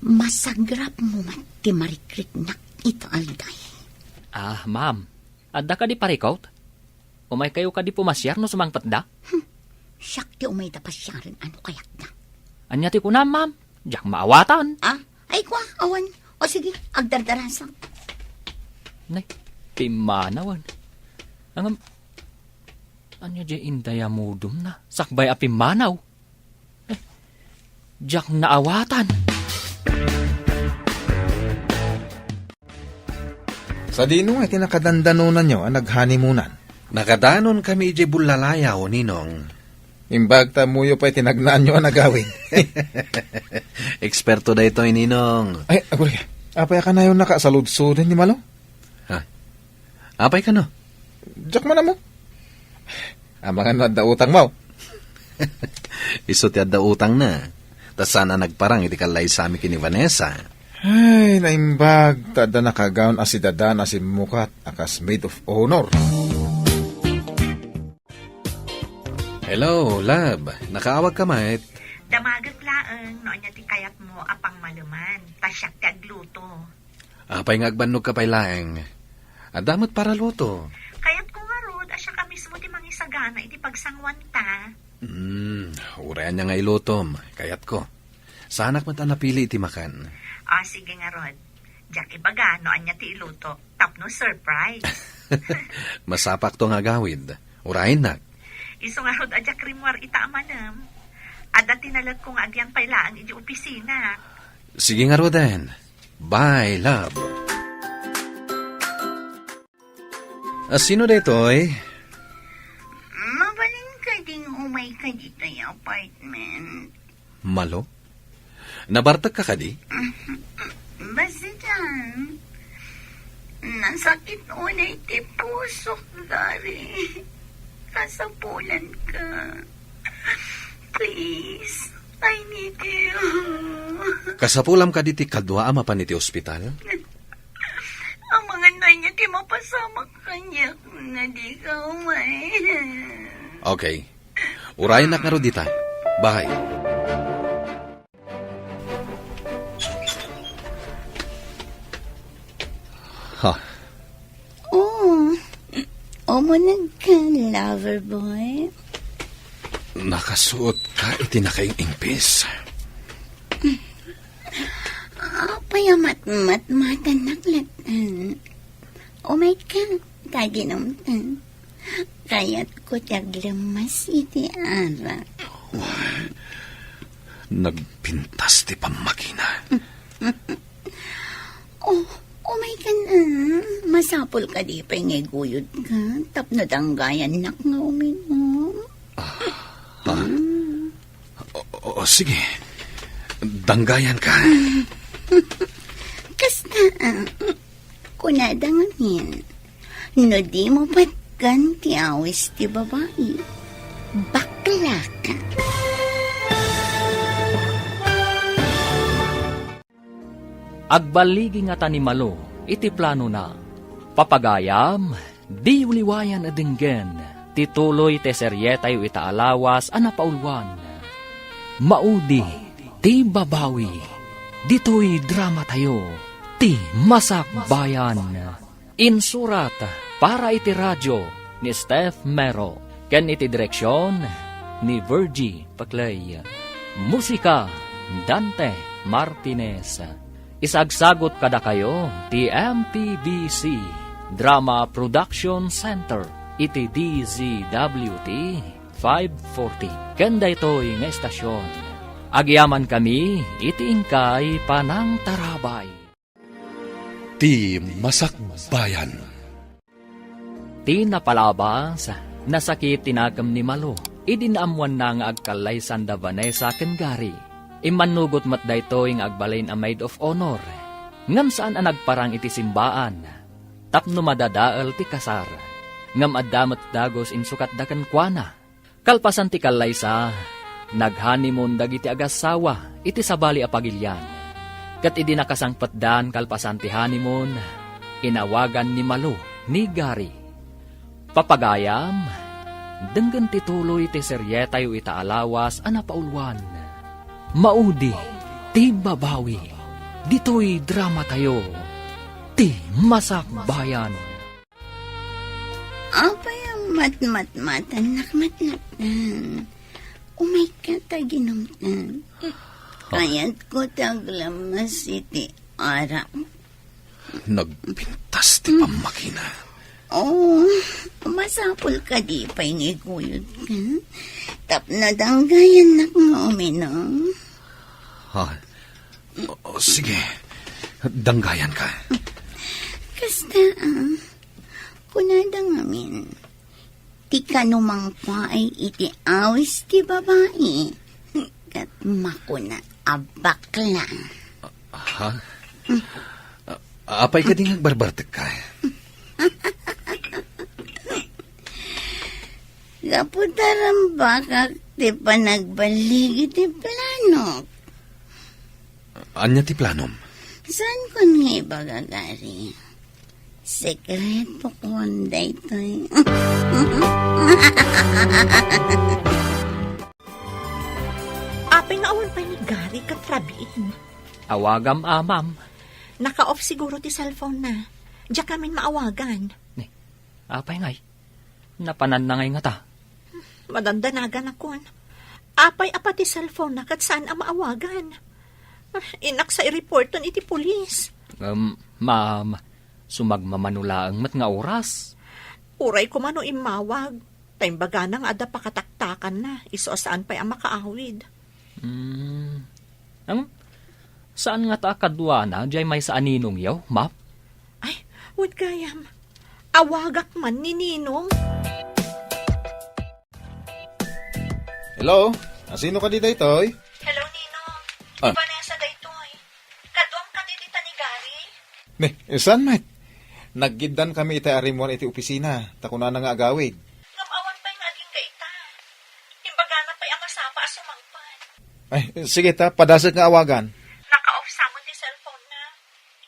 Masagrapmo met ti marikriknak ita aldaw. Ah, ma'am, adda kadi parikut? Umaykayo kadi pumasiar no sumangpetda? Hmm, siak ti umayda pasiaren no kayatda. Ania ti kunam, ma'am? Diak maawatan. Ah, ay kua, awan. O sige, agdardarasak. Nay, pimmanawan. Ngem, ania diay indayamudumna? Sakbay a pimmanaw. Eh, diak naawatan. Sadino nga iti nakadandanonanyo a naghanemonan? Nakadanonkami idiay Bullalayaw, Ninong. Imbag ta ammoyo pay ti nagnaanyo a nagawid. Eksperto daytoy, Ninong. Ay, aguray. Apay a kanayonnaka a saludsoden ni Malo? Ha? Apay kano? Diak man ammo. Amangan no adda utangmo. Isu ti adda utangna. Ta saan a nagparang iti kallaysami ken ni Vanessa. Ay, naimbag, ta adda nakagaon a sidadan a simmukat a kas maid of honor. Hello, love. Nakaawagka met? Damagek laeng no ania ti kayatmo a pangmaleman. Ta siak ti agluto. Apay nga agbannogka pay laeng? Adda met paraluto. Kayatko ngarud a siak a mismo ti mangisagana iti pagsanguanta. Hmm, uray ania nga ilutom, kayatko. Saanak met a napili iti makan. Ah, sige ngarud. Diak ibaga no ania ti iluto, tapno surprise. Masapakto nga agawid. Urayennak. Isu ngarud a diak rimmuar ita a manem. Adda ti naletko nga agyan pay laeng iti opisina. Sige ngaruden. Bye, love. A, sino daytoy? Mabalin kading umayka ditoy apartment? Malo? Nabartekka kadi? Basta diay. Nasakit unay ti pusok, Gary. Kasapulanka. Please, I need you. Kasapulam kadi ti kadua a mapan iti ospital? Amangan no ania ti mapasamak kaniak nga dika umay. Okay. Urayennak ngarud dita. Bye. Ha? Oh, umunegka, lover boy. Nakasuot ka iti nakaing-ingpis. Apay a matmatmatannak latta? Umayka, ta aginumta. Kayatko ti aglemmas iti arak. Nagpintas ti pammagina. Oh, umayka na. Masapul kadi pay nga iguyodka tapno danggayannak nga uminom. Ah, ha? Mm. O, o, o, sige. Danggayanka. Kasta, ah, kunada ngamin, no dimo patgan ti awis ti babai, baklaka. Agballigi ngata ni Malo iti planona. Papagayam, diyo liwayan a denggen ti tuloy ti serietayo ita a lawas a napauluan. Maudi ti babawi. Ditoy dramatayo, Ti Masakbayan. Insurat para iti radio ni Steph Mero ken iti direksion ni Virgie Paclay. Musika, Dante Martinez. Isagsagut kadakayo ti M P B C Drama Production Center iti D Z W T five forty. Ken daytoy nga estasion, agyamankami iti inkay panangtarabay. Ti Masakbayan. Ti napalabas, nasakit ti nakem ni Malo idi naammoanna nga agkallaysan da Vanessa ken Gary. Immannugot met daytoy nga agbalin a maid of honor, ngem saan a nagparang iti simbaan tapno madadael ti kasar. Ngem adda met dagus insukatda kenkuana. Kalpasan ti kallaysa, nag-honeymoon dagiti agassawa iti sabali a pagilian. Ket idi nakasangpetdan kalpasan ti honeymoon, inawagan ni Malo ni Gary. Papagayam, denggen ti tuloy ti serietayo ita a lawas a napauluan. Maudi ti babawi. Ditoy dramatayo, ti Masakbayan. Apay a matmatmatannak met latta? Umayka ta ginumtan. Kayatko ti aglammas iti arak. Nagpintas ti pammakina. Oh, masapul kadi pay nga iguyodka? Tapno danggayannak nga uminom. Ha? O, sige. Danggayanka. Kasta, ah. Kunada ngamin, ti kano mangpaay iti awis ti babai, ket makuna a bakla. Ha? A-, apay kadi nga agbarbartekka? Gapu ta rambakak ti panagballig iti planok. Ania ti planom? Saanko nga ibaga, Gary? Sekretokon daytoy. Apay nga awan pay ni Gary ken Rabin? Awagam, a, ma'am. Naka-off siguro ti cellphone na. Diak ngamin maawagan. Ni, apay ngay? Napananna ngay ngata? Madandanaganakon. Apay a pati cellphone na ket saan a maawagan? Ah, innak sa i-reporton iti pulis. Um, ma'am, sumagmamano laeng met nga oras. Uray koma no immawag, ta imbagana nga adda pakataktakanna, isu a saan pay a makaawid. Hmm. Ang, saan ngata a kaduana, diay maysa a ninongyo, ma'am? Ay, wen gayam. Awagak man ni Ninong. Hello? Asino kadi daytoy? Hello, Ninong. Ah. Ni Vanessa daytoy. Kaduam kadi dita ni Gary? Ni, saan met? Naggiddaan kami itay a rimmuar iti opisina, ta kunana nga agawid. Ngem awan pay nga agingga ita. Imbagana pay a masapa a sumangpet. Ay, sige ta, padasek nga awagan. Naka-off sa met ti cellphone na.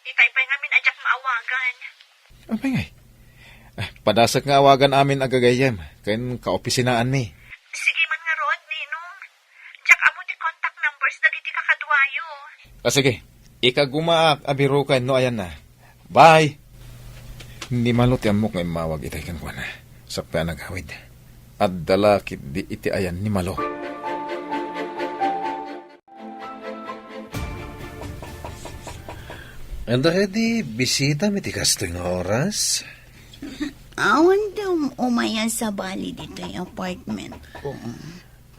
Itay pay ngamin a diak maawagan. Apay ngay? Ah, padasek nga awagan amin a gagayyem ken kaopisinaanmi. Sige man ngarud, Ninong. Diak ammo ti contact numbers dagiti kakaduayo. Ah, sige. Ikagumaak a biroken no ayanna. Bye! Ni Malo ti ammok nga immawag itay kenkuana. Sakbay a nagawid. Adda la ketdi iti ayan ni Malo. Adda kadi bisitam iti kastoy nga oras? Awan ti um-, umay a sabali ditoy apartment ko.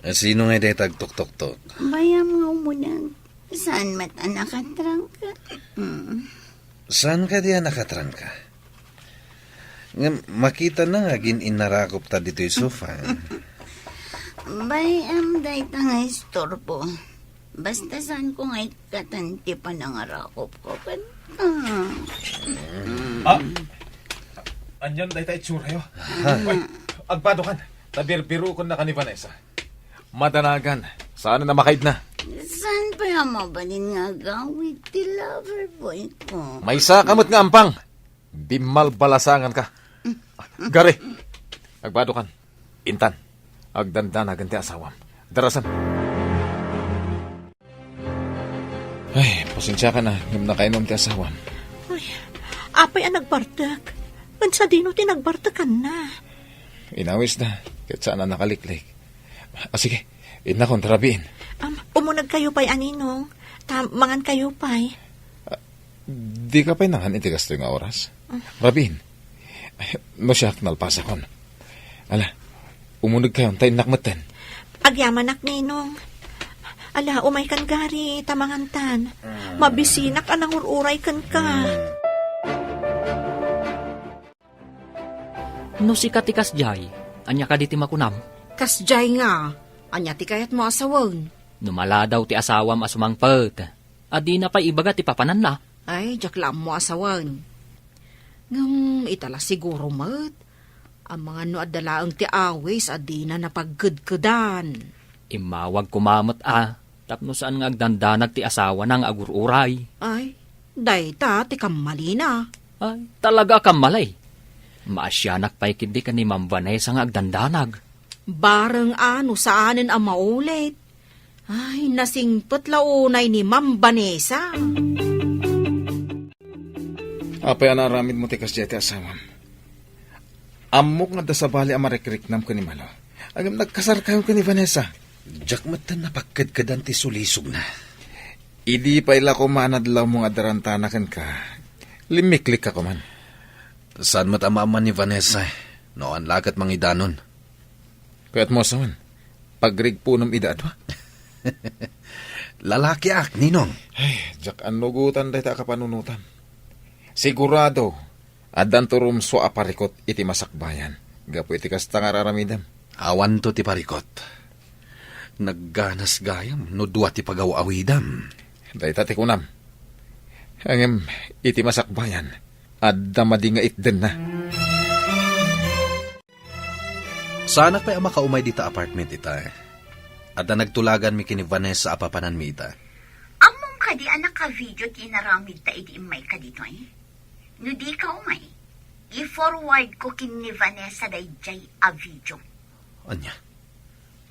Sino ngay dayta agtuktoktok? Bayam nga umuneg. Saan met a nakatrangka? Mm. Saan kadi a nakatrangka? Ngem makitana nga agin-innarakopta ditoy sofa. Bay-am dayta nga istorbo. Basta saanko nga ikkatan ti panangarakopko kenka. Ah, anian dayta itsuratayo? Aha. Ay, agbadokan. Ta birbirokennak ni Vanessa. Madanagan. Saan a makaidna? Saan pay a mabalin nga agawid ti lover boy ko? Maysaka met nga ampang. Bimmalbalasanganka. Gary, agbadokan. Intan, agdandanagan ti asawam. Darasan. Ay, pasensiakan a, ngem nakainom ti asawam. Ay, apay a nagbartek? Ken sadino ti nagbartekanna? Inawisda, ket saan a nakaliklik. Ah, sige, innakon ta rabiin. Am, umunegkayo pay a Ninong, ta mangankayo pay. Ah, dika pay nangan iti kastoy nga oras? Ah. Rabiin, no siak, nalpasakon. Ala, umunegkayon ta innak metten. Agyamanak, Ninong. Ala, umaykan, Gary, ta mangantan. Mabisinak a nangur-uray kenka. No sika ti kasdiay, ania kadi ti makunam? Kasdiay nga, ania ti kayatmo a sawen? No maladaw ti asawam a sumangpet, a dina pay ibaga ti papananna? Ay, diak la ammo a sawen. Ngem ita la siguro met, amangan no adda laeng ti awis a dina napagkedkedan. Immawag koma met a, tapno saan nga agdandanag ti asawana nga agur-uray. Ay, dayta ti kammalina. Ay, talaga a kammali. Maasianak pay ketdi ken ni Ma'am Vanessa nga agdandanag. Bareng a no saanen a maulit. Ay, nasingpet la unay ni Ma'am Vanessa. Apay a naaramidmo ti kasdiay ti asawam? Ammok nga adda sabali a marikriknam ken ni Malo. Ngem nagkasarkayo ken ni Vanessa. Diak metten napagkedkedan ti sulisogna. Idi pay la koma a nadlawmo nga addarantana kenka, limmiklikka koman. Saan met a maamman ni Vanessa, no awan la ket mangidanon. Kayatmo a sawen, pagrigpunem ida a dua? Lalakiak, Ninong. Ay, diak annugotan dayta a kapanunotam. Sigurado, addanto rumsua a parikot iti masakbayan gapu iti kasta nga ar-aramidem. Awanto ti parikot. Nagganas gayam no dua ti pagaw-awidam. Dayta ti kunam. Ngem iti masakbayan, adda madi nga itdenna. Saanak pay a makaumay dita apartment ita. Adda nagtulaganmi ken ni Vanessa a papananmi ita. Ammom kadi a naka-video ti inaramidta idi immayka ditoy? No dika umay, i-forward ko ken ni Vanessa daydiay a video. Ania?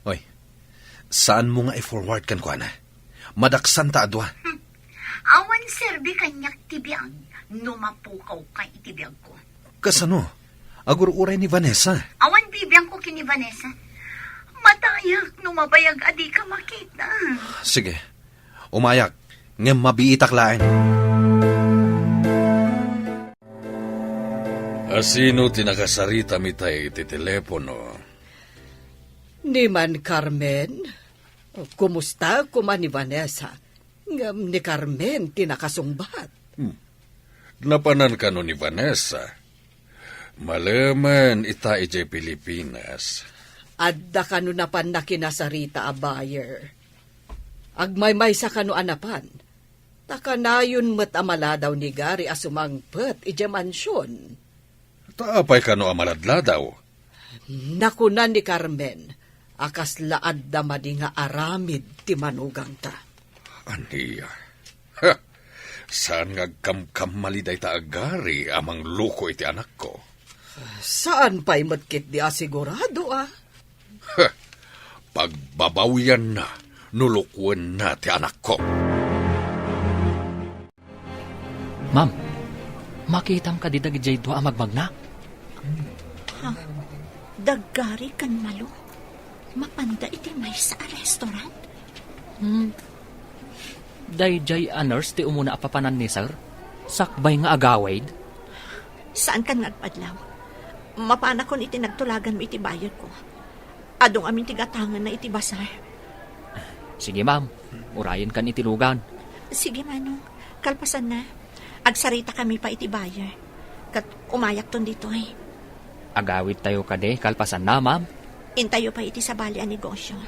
Oy, saanmo nga i-forward kenkuana? Madaksanta a dua. Hmm. Awan serbi kaniak ti biag no mapukawka iti biagko. Kasano? Agur-uray ni Vanessa. Awan bibiangko ken ni Vanessa. Matayak no mabayag a dika makita. Sige. Umayak, ngem mabiitak laeng. Asino ti nakasarita ita iti telepono? Ni Man Carmen? Kumusta koma ni Vanessa? Ngem ni Carmen ti nakasungbat. Hmm. Napanan kano ni Vanessa? Malemen ita idiay Pilipinas. Adda kano napan nakinasarita a buyer? Agmaymaysa kano a napan? Ta kanayon met a maladaw ni Gary a sumangpet idiay mansion. Ta apay kano a maladladaw? Nakuna ni Carmen a kasla adda madi nga aramid ti manugangta. Ania? Ha! Saan nga agkamkamali dayta a Gary a mangloko iti anakko? Saan pay met ketdi a sigurado, a? Ha! Pagbabawianna no lukuenna ti anakko. Ma'am, makitam kadi dagidiay dua a magmagna? Ha? Da Gary ken Malo? Mapanda iti maysa a restaurant? Hmm. Daydiay a nurse ti umuna a papanan ni Sir? Sakbay nga agawid? Saankan nga agpadlaw. Mapanakon iti nagtulaganmo iti buyerko. Adu ngamin ti gatangenna iti basar. Sige, ma'am. Urayenkan iti lugan. Sige, Manong. Kalpasanna, agsaritakami pay iti buyer. Ket umayakton ditoy. Agawidtayo kadi kalpasanna, ma'am? Intayo pay iti sabali a negosio.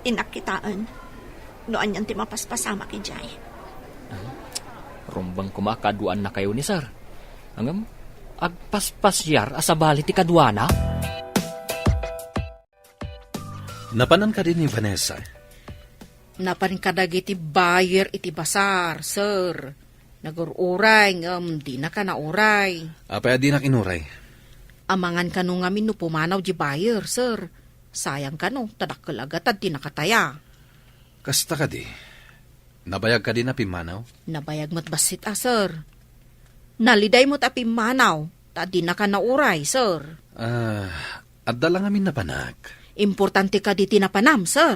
Innak kitaen no anian ti mapaspasamak idiay. Rumbeng koma a kaduaannakayo ni Sir. Ngem, agpaspasiar a sabali ti kaduana? Napanan kadi ni Vanessa? Napan kadagiti buyer iti basar, sir. Nagur-uray, ngem dinaka nauray. Apay a dinak inuray? Amangan kano ngamin no pumanaw di buyer, sir. Sayang kano, ta dakkel a gatad ti nakataya. Kasta kadi? Nabayag kadi a pimmanaw? Nabayag met bassit a, sir. Naliday met a pimmanaw, ta dinaka nauray, sir. Ah, adda la ngamin napanak. Importante kadi ti napanam, sir?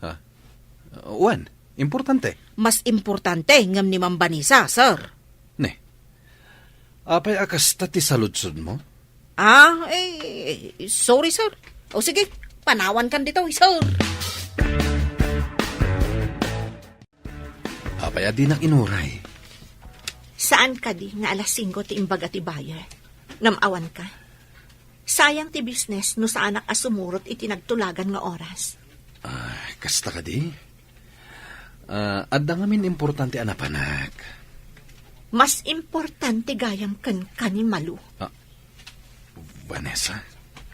Ha? Wen, importante. Mas importante ngem ni Ma'am Vanessa, sir. Ne. Apay a kasta ti saludsodmo? Ah, eh, sorry, sir. O sige, panawankan ditoy, sir. Apay a dinak inuray? Saan kadi nga alas singko ti imbaga ti buyer? Ngem awanka. Sayang ti business no saanak a sumurot iti nagtulagan nga oras. Ah, kasta kadi? Ah, adda ngamin importante a napanak. Mas importante gayam kenka ni Malu. Ah, Vanessa?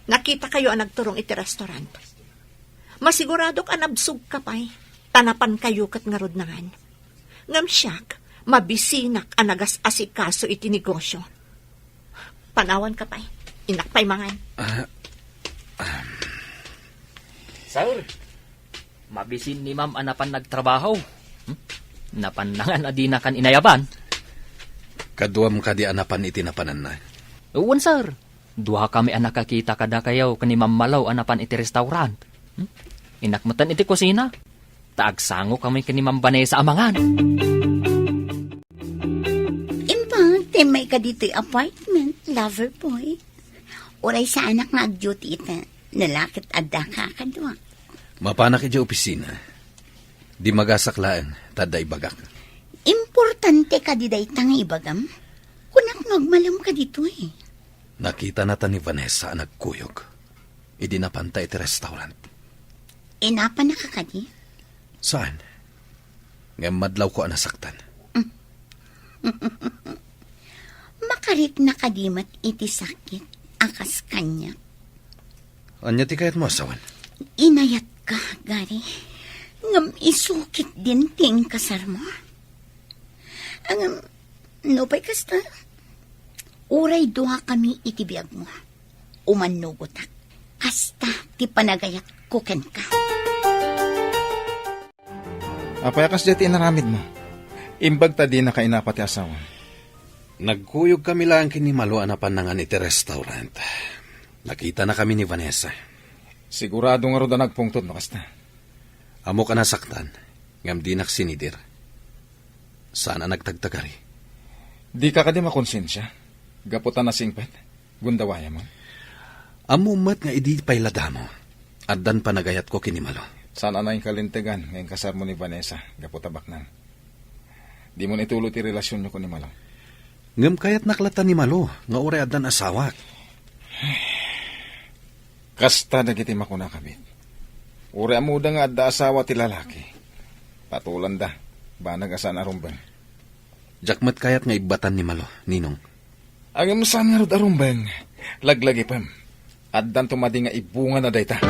Nakitakayo a nagturong iti restaurant. Masiguradok a nabsogka pay, ta napankayo ket ngarud nangan. Ngem siak, mabisinak a nagas-asikaso iti negosio. Panawanka pay. Innak pay mangan. Ah, um. Sir, mabisin ni Ma'am a napan nagtrabaho. Hmm? Napan nangan a dinakan inayaban. Kaduam kadi a napan iti napananna? Wen, sir. Duakami a nakakita kadakayo ken ni Ma'am Malo a napan iti restaurant. Hmm? Innak metten iti kusina. Ta agsangokami ken ni Ma'am Vanessa a mangan. Imbag, timmay ka ditoy apartment, lover boy. Uray saanak nga ag-duty ita, no la ket adda ka kadua. Mapanak idiay opisina. Dimagasak laeng, ta adda ibagak. Importante kadi dayta nga ibagam? Kunak no agmalem ka ditoy. Nakitana ta ni Vanessa a nagkuyog idi napanta iti restaurant. Inapannaka kadi? Saan? Ngem madlawko a nasaktan. Makarikna kadi met iti sakit a kas kaniak? Ania ti kayatmo a sawen? Inayatka, Gary. Ngem isu ketdin ti inkasarmo. Ngem, nupay kasta, uray duakami iti biagmo, umannugotak. Kasta ti panagayatko kenka. Apay a kasdiay ti inaramidmo? Imbag ta dinaka inapa ti asawam. Nagkuyogkami laeng ken ni Malo a napan nangan iti restaurant. Nakitanakami ni Vanessa. Sigurado ngarud a nagpungtod no kasta. Ammok a nasaktan, ngem dinak sinidir. Saan a nagtagtagari. Dika kadi makonsensia? Gapu ta nasingpet? Gundawayam, ah? Ammom met nga idi pay la damo, addan panagayatko ken ni Malo. Saan a nainkalintegan nga inkasarmo ni Vanessa gapu ta baknang. Dimo ituloy ti relasionyo ken ni Malo. Ngem kayatnak latta ni Malo nga uray addan asawak. Kasta dagiti makunakami. Uray ammoda nga adda asawa ti lalaki, patulanda, banag a saan a rumbeng. Diak met kayat nga ibbatan ni Malo, Ninong. Ngem saan ngarud a rumbeng, laglagipem. Addanto madi nga ibungana dayta.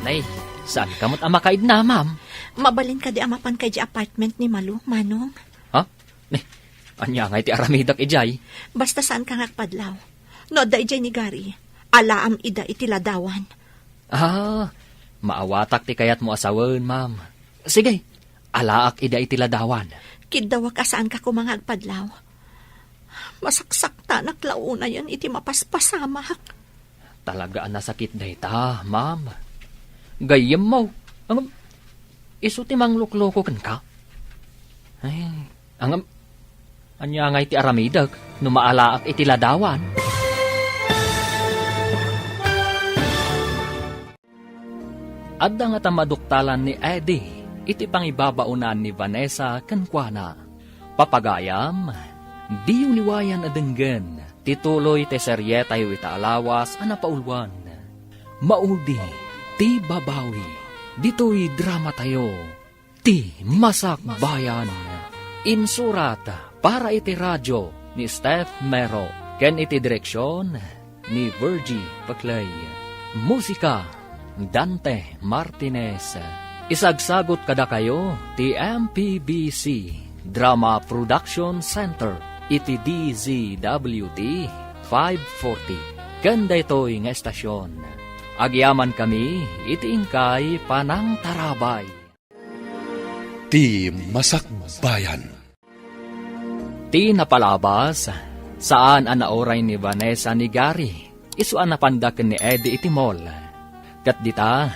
Nay, saanka met a makaidna, ma'am? Mabalin kadi a mapanka idiay apartment ni Malo, Manong? Ha? Nay, ania ngay ti aramidek idiay? Basta saanka nga agpadlaw. No adda idiay ni Gary, alaam ida iti ladawan. Ah, maawatak ti kayatmo a sawen, ma'am. Sige, alaak ida iti ladawan. Kiddawak a saanka koma nga agpadlaw. Masaksaktanak la unayen iti mapaspasamak. Talaga a nasakit dayta, ma'am. Gayyemmo, ngem isu ti manglukloko kenka. Ay, ngem, ania ngay ti aramidek no maalaak iti ladawan? Adda ngata maduktalan ni Eddie iti pangibabaonan ni Vanessa kenkuana. Papagayam, diyo liwayan a denggen ti tuloy ti serietayo ita a lawas a napauluan. Maudi ti babawi ditoy dramatayo. Ti Masakbayan. Insurat para iti radio ni Steph Mero ken iti direksion ni Virgie Paclay. Musika, Dante Martinez. Isagsagot kadakayo ti M P B C Drama Production Center iti D Z W T five forty. Ken daytoy nga estasion, agyamankami iti inkay panangtarabay. Ti Masakbayan. Ti napalabas, saan a nauray ni Vanessa ni Gary isu a napanda ken ni Eddie iti mall. Ket dita,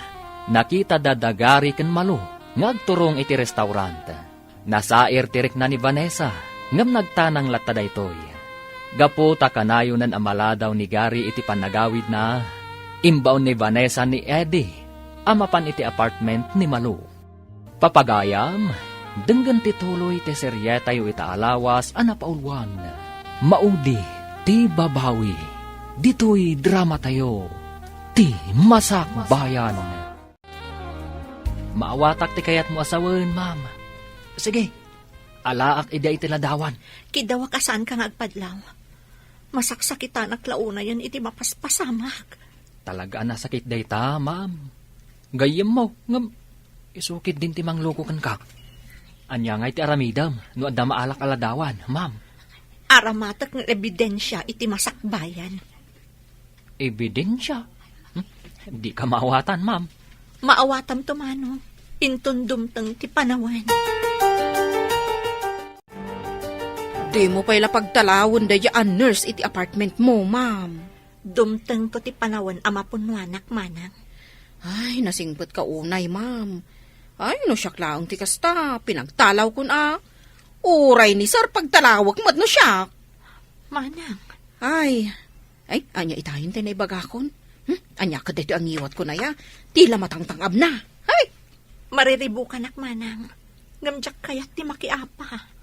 nakitada da Gary ken Malu nga agturong iti restaurant. Nasair ti rikna ni Vanessa, ngem nagtanang latta daytoy. Gapu ta kanayonan a maladaw ni Gary iti pannagawidna, imbaon ni Vanessa ni Eddie a mapan iti apartment ni Malu. Papagayam, denggen ti tuloy ti serietayo ita a lawas a napauluan. Maudi ti babawi ditoy dramatayo, Ti Masakbayan. Maawatak ti kayatmo a sawen, ma'am. Sige, alaak ida iti ladawan. Kiddawak a saanka nga agpadlaw. Masaksakitanak la unayen iti mapaspasamak. Talaga a nasakit dayta, ma'am. Gayyemmo, ngem isu ketdin ti mangluko kenka. Ania ngay ti aramidem no adda maalak a ladawan, ma'am? Aramatek nga ebidensia iti masakbayan. Ebidensia? Hmm? Dika maawatan, ma'am. Maawatam to, Manong. Inton dumteng ti panawen. Dimo pay la pagtalawen daydiay a nurse iti apartment mo, ma'am. Dumtengto ti panawen a mapunnoanak, manang. Ay, nasingpetka unay, ma'am. Ay, no siak laeng ti kasta, pinagtalawkon a. Uray ni sir, pagtalawek met no siak. Manang. Ay, ay, ania itayen ti naibagakon? Hmm? Ania kadaytoy a ngiwatkon aya? Ti la matangtang-abna. Ay! Mariribukanak, manang. Ngem diak kayat ti makiapa.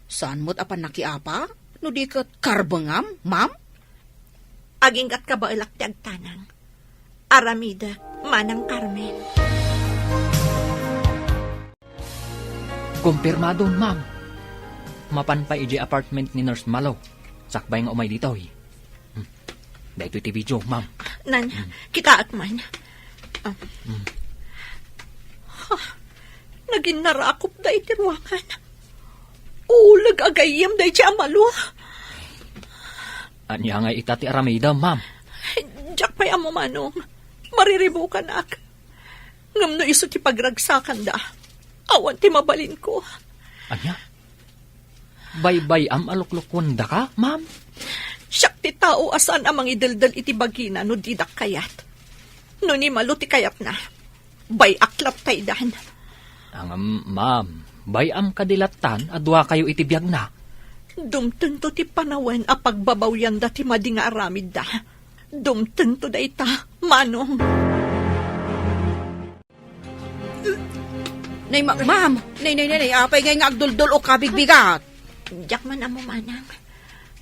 Saan met a pannakiapa? No di ket karbengam, ma'am? Agingga't kabaelak ti agtanang. Aramidek, Manang Carmen. Kumpirmado, ma'am. Mapan pay idiay apartment ni Nurse Malo. Sakbay nga umay ditoy. Hmm. Daytoy ti video, ma'am. Nan, Hmm. kitaak man. Ah. Hmm. Ha, naginnarakopda iti ruangan. Uleg a gayyem daydiay a Malo. Ania ngay ita ti aramidem, ma'am? Diak pay ammo, manong. Mariribukanak. Ngem no isu ti pagragsakanda, awan ti mabalinko. Ania? Baybay-am a luklukuendaka, ma'am? Siak ti tao a saan a mangideldel iti bagina no didak kayat. No ni Malo ti kayatna, bay-ak latta idan. Ngem, ma'am, bay-am kadi lattan a duakayo iti biagna? Dumtengto ti panawen a pagbabawyanda ti madi nga aramidda. Dumtengto dayta, manong. Nay, ma-, ma'am! Nay, nay, nay, nay, apay ngay nga agduldul o kabigbigat? Diak man ammo, manang.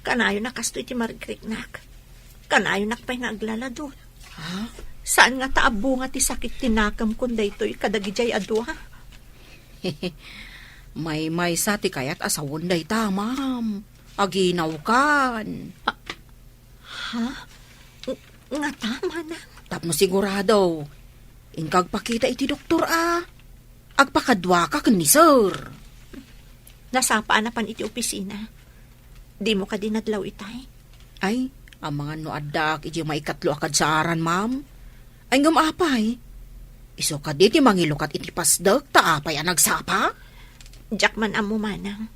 Kanayon a kastoy ti marikriknak. Kanayonak pay nga aglaladul. Ha? Saan nga ta abunga ti sakit ti nakemkon daytoy kadagidiay a dua? Maymaysa ti kayat a sawen dayta, ma'am. Aginawkan. Ha? Ng-, ngata, manang? Tapno sigurado, inka agpakita iti doktor a agpakaduaka ken ni sir. Nasapa a napan iti opisina. Dimo kadi nadlaw itay? Ay, amangan no addaak iti maikatlo a kadsaaran, ma'am. Ay, ngem apay? Isu kadi ti mangilukat iti pasdek ta apay a nagsapa? Diak man ammo, manang.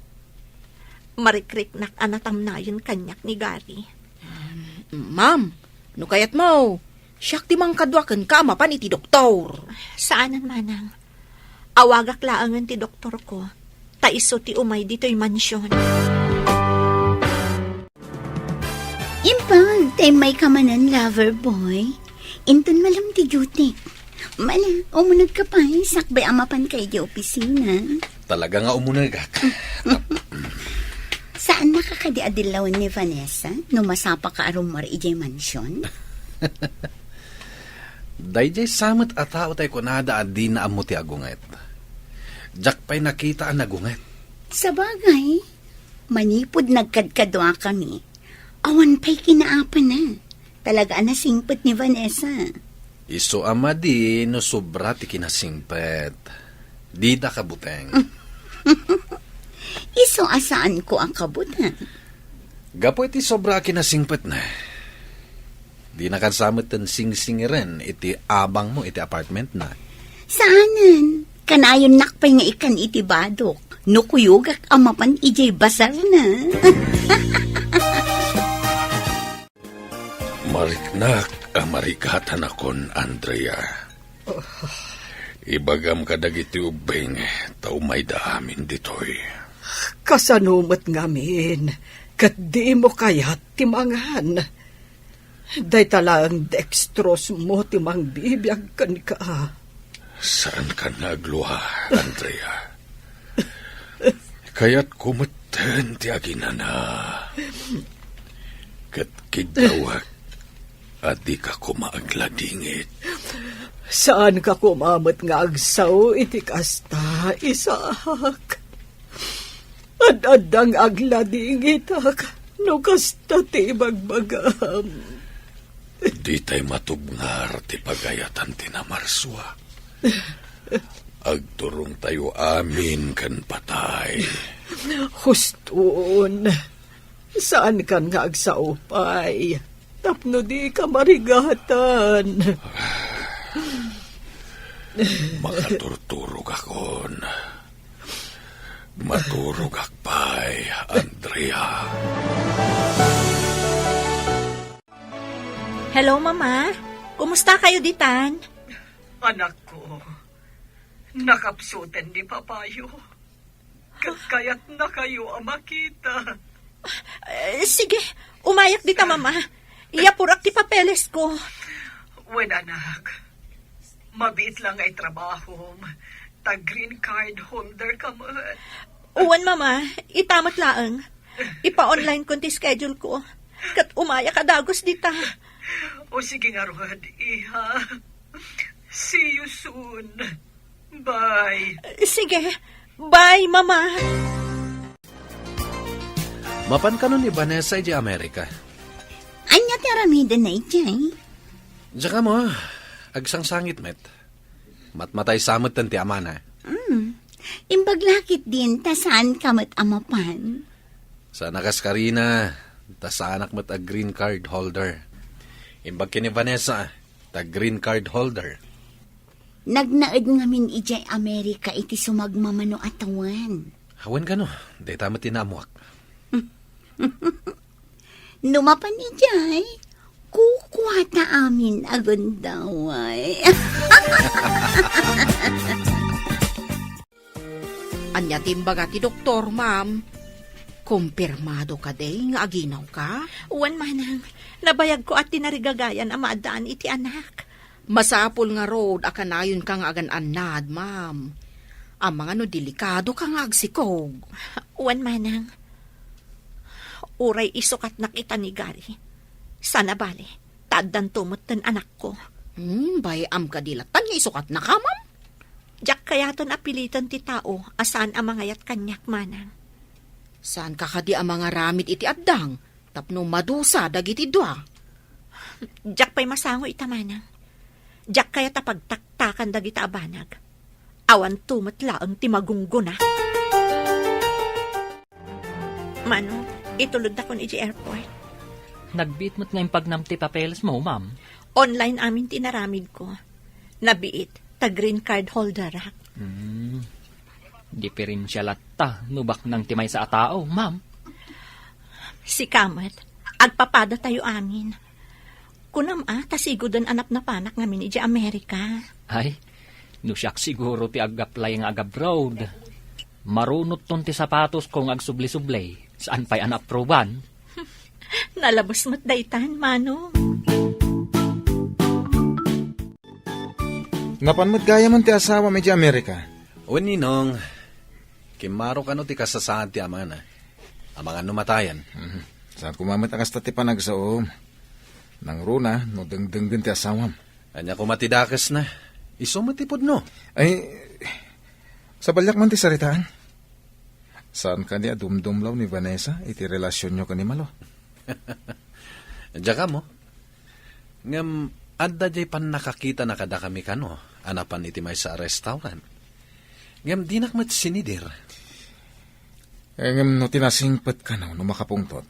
Marikriknak a natamnayen kaniak ni Gary. Um, ma'am, no kayatmo, siak ti mangkadua kenka a mapan iti doktor. Saanen, manang. Awagak laengen ti doktorko, ta isu ti umay ditoy mansion. Impa, ta immayka manen, lover boy. Inton malem ti duty. Mala, umunegka pay, sakbay a mapanka idiay opisina. Talaga nga umunegak. Saannaka kadi a dillawen ni Vanessa no masapaka a rummuar idiay mansion? Daydiay sa met a tao tay kunada a dina ammo ti agunget. Diak pay nakita a nagunget. Sabagay, manipud nagkadkaduakami, awan pay kinaapana. Talaga a nasingpet ni Vanessa. Isu a madi no sobra ti kinasingpet. Dida kabuteng. Isu a saanko a kabuteng. Gapu iti sobra a kinasingpetna, dinakan sa metten singsingiren iti abangmo iti apartmentna. Saanen, kanayonnak pay nga ikkan iti badok no kuyogak a mapan idiay basarna. Mariknak a marigatanakon, Andrea. Ibagam kadagiti ubbing ta umayda amin ditoy. Kasano met ngamin ket dimo kayat ti mangan? Dayta laeng dextrose mo ti mangbibiag kenka. Saankan nga aglua, Andrea. Kayatko metten ti aginana. Ket kiddawek a dika koma agladingit. Saanka koma met nga agsao iti kasta, Isaac. Ad-adda nga agladingitak no kasta ti ibagbagam. Ditay matubngar ti pagayatan ti namarsua. Agturongtayo amin ken patay. Huston, saankan nga agsao pay tapno dika marigatan. Makaturturogakon. Maturogak pay, Andrea. Hello, Mama. Kumusta kayo ditan? Anakko, nakapsuten ni Papayo. Ket kayatna kayo a makita. Eh, sige, umayak dita, Mama. Iyapurak ti papeles ko. Wen, anak. Mabiit lang nga itrabahom. Ta green card holder ka met. Wen, Mama. Ita met laeng. Ipa-online kon ti schedule ko. Ket umayak a dagus dita. O sige ngarud, iha. See you soon. Bye. Sige. Bye, Mama. Mapan kano ni Vanessa idiay Amerika? Ania ti aramidenna idiay? Diak ammo, agsangsangit met. Matmatay sa metten ti amana. Hmm. Imbag la ketdin ta saan ka met a mapan. Saan a kas karina, ta saanak met a green card holder. Imbag ken ni Vanessa, ta green card holder. Nagnaed ngamin idiay Amerika iti sumagmamano a tawen. Awan kano, dayta met ti naammuak. No mapan idiay, kukuata amin a gundaway. Ania ti imbaga ti doktor, ma'am? Kumpirmado kadi nga aginawka? Wen, manang. Nabayagko a tinarigagayan a maaddaan iti anak. Masapul ngarud a kanayonka nga agan-annad, ma'am. Amangan no delikadoka nga agsikog. Wen, manang. Uray isukatnak ita ni Gary. Saan a bale, ta addanto metten anakko. Hmm, bay-am kadi latta nga isukatnaka, ma'am? Diak kayaten a piliten ti tao a saan a mangayat kaniak, manang. Saanka kadi a mangaramid iti addang tapno madusa dagiti dua? Diak pay masango ita, manang. Diak kayat a pagtaktakan dagita a banag. Awanto met laeng ti magunggona. Mano, itulodakon idiay airport. Nagbiit met nga impagnam ti papelesmo, ma'am. Online amin ti inaramidko. Nabiit, ta green card holderak. Hmm. Diferensia latta no baknang ti maysa a tao, ma'am. Sika met, agpapadatayo amin. Kunam a, ta sigoden a napnapanak ngamin idiay Amerika. Ay, no siak siguro ti ag-apply nga ag-abroad. Marunotton ti sapatosko nga agsubli-subli, saan pay a naapruban. Nalabes met daytan, Manong. Napan met gayamen ti asawam idiay Amerika? Wen, Ninong, kimmaro kano ti kasasaad ti amana. Amangan no matayen. Mhm. Saan koma met a kasta ti panagsaom. Nangruna no dengdenggen ti asawam. Ania koma ti dakesna? Isu met ti pudno. Ay, sabaliak man ti saritaan. Saan kadi a dumdumlaw ni Vanessa iti relasionyo ken ni Malo? Diak ammo. Ngem adda diay pannakakitana kadakami kano a napan iti maysa a restaurant. Ngem dinak met sinidir. Ngem no ti nasingpet kano no makapungtot,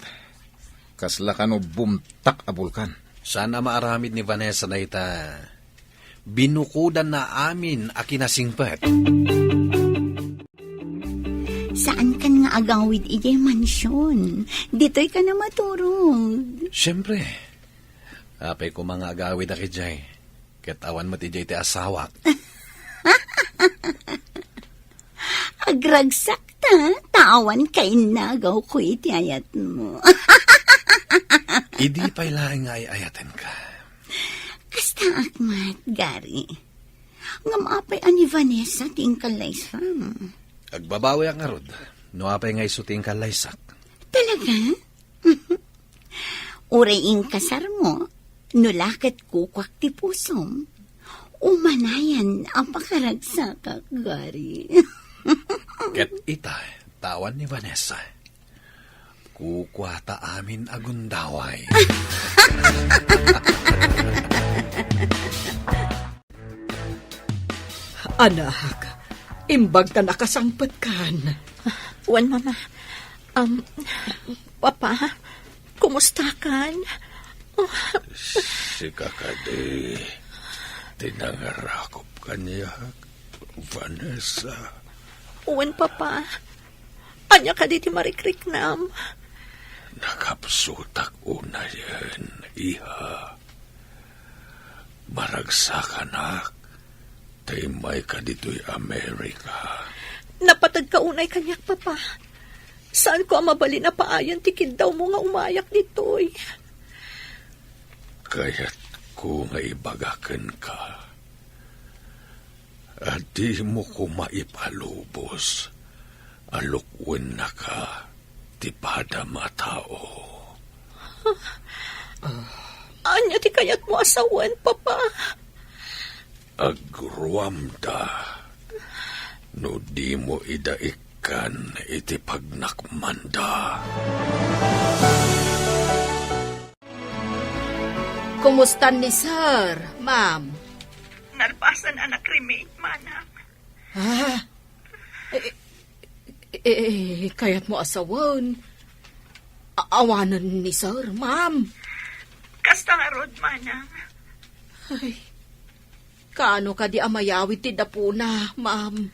kasla kano bumtak a bulkan. Saan a maaramid ni Vanessa dayta? Binukodanna amin a kinasingpet. Saankan nga agawid idiay mansion. Ditoy ka na maturog. Siyempre. Apay koma nga agawidak idiay. Ket awan met idiay ti asawak. Agragsak ta, ta awan kainnagawko iti ayatmo. Idi pay laeng nga ay-ayatenka. Kastaak met, Gary. Ngem apay a ni Vanessa ti inkallaysam? Agbabawiak ngarud, no apay nga isu ti inkallaysak. Talaga? Uray inkasarmo, no la ket kukuak ti pusom, umanayan a pakaragsakak, Gary. Ket ita, ta awan ni Vanessa. Kukuata amin a gundaway. Anak, imbag ta nakasangpetkan. Wen, Mama. Um, Papa, kumusta kan? Oh. Sika kadi ti nangarakop kaniak, Vanessa. Wen, Papa. Ania kadi ti marikriknam? Nakapsutak unayen, iha. Maragsakanak, ta immayka ditoy Amerika. Napateg ka unay kaniak, Papa. Saanko a mabalin a paayen ti kiddawmo nga umayak ditoy. Kayatko nga ibaga kenka a dimo koma ipalubos a lukuennaka ti padam a tao. Ania ti kayatmo a sawen, Papa? Agruamda no dimo ida ikkan iti pagnakmanda. Kumusta ni Sir, Ma'am? Nalpasen a nakremate, Manang. Ah? Eh, eh, eh, kayatmo a sawen? A-, awanen ni Sir, Ma'am. Kasta ngarud, Manang. Ay, kaano kadi a mayawid ti dapuna, Ma'am?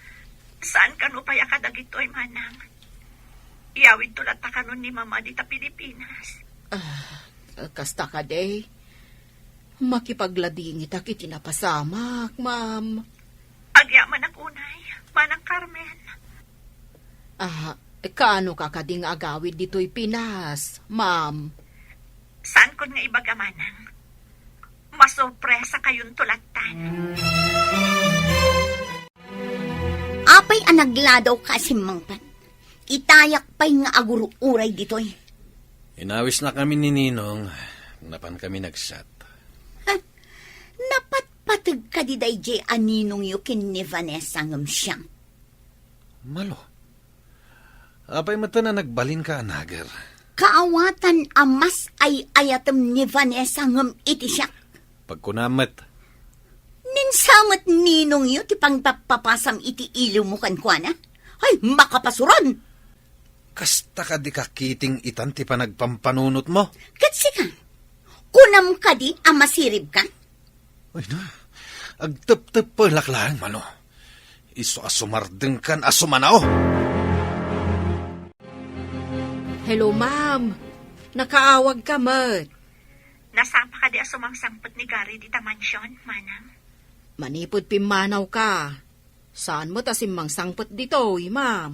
Saan kano pay a kadagitoy, Manang? Iyawidto latta kanon ni Mama dita Pilipinas. Ah, kasta kadi? Makipagladingitak iti napasamak, Ma'am. Agyamanak unay, Manang Carmen. Ah, kaano ka kadi nga agawid ditoy Pinas, Ma'am? Saankon nga ibaga, Manang. Masurpresakayonto lattan. Apay a nagladaw ka a simmangpet? Itayak pay nga agur-uray ditoy. Inawisnakami ni Ninong, napan kami nagset. Ha? Napatpateg kadi daydiay a ninongyo ken ni Vanessa ngem siak? Malo. Apay met a nagbalinka a nager? Kaawatan a mas ay-ayatem ni Vanessa ngem iti siak. Pagkunam met. Ni sa met ninongyo ti pangpappapasam iti iliwmo kenkuana? Ay, makapasuron! Kasta kadi kakiting itan ti panagpampanunotmo? Ket sika, kunam kadi a masiribka? Ay na, agtepteppelak laeng, Malo. Isu a sumardengkan a sumanao. Hello, ma'am. Nakaawag ka met. Nasapa kadi a sumangsangpet ni Gary dita mansion, Manang? Manipud pimmanaw ka. Saan met a simmangsangpet ditoy, ma'am?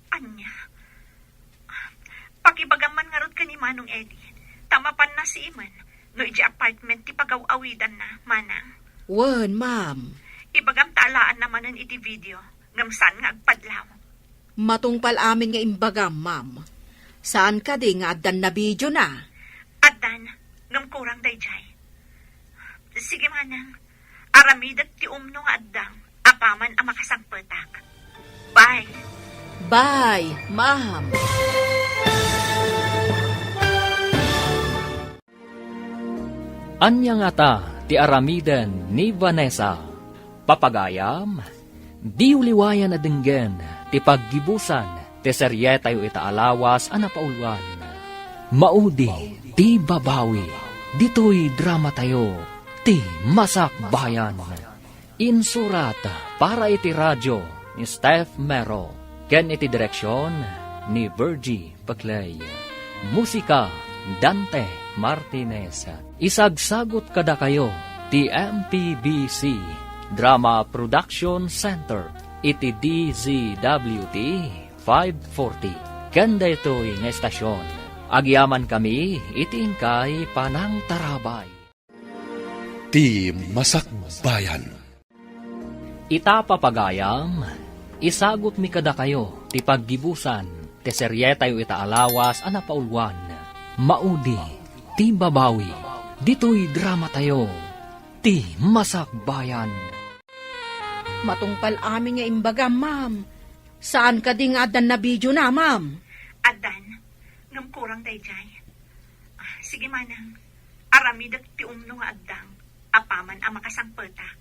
Ania? Pakibagam man ngarud ken ni Manong Eddie, ta mapanna simen no idiay apartment ti pagaw-awidanna, Manang. Wen, ma'am. Ibagam ta alaanna manen iti video, ngem saan nga agpadlaw. Matungpal amin nga imbagam, ma'am. Saan kadi nga addan nabidiona? Addan, ngem kurang daydiay. Sige, Manang. Aramidek ti umno nga addang apaman a makasangpetak. Bye. Bye, ma'am. Ania ngata ti aramiden ni Vanessa? Papagayam, diyo liwayan a denggen ti paggibusan ti serietayo ita a lawas a napauluan. Maudi ti babawi ditoy dramatayo, Ti Masakbayan. Insurat para iti radio ni Steph Mero ken iti direksion ni Virgie Peclay. Musika, Dante Martinez. Isagsagut kadakayo ti M P B C Drama Production Center iti D Z W T five forty. Ken daytoy nga estasion, agyamankami iti inkay panangtarabay. Ti Masakbayan. Ita, papagayam, isagutmi kadakayo ti paggibusan ti serietayo ita a lawas a napauluan. Maudi ti babawi ditoy dramatayo, Ti Masakbayan. Matungpal amin nga imbagam, ma'am. Saan kadi nga addan nabidiona, ma'am? Addan, ngem kurang daydiay. Ah, sige, Manang. Aramidek ti umno nga addang apaman a makasangpetak.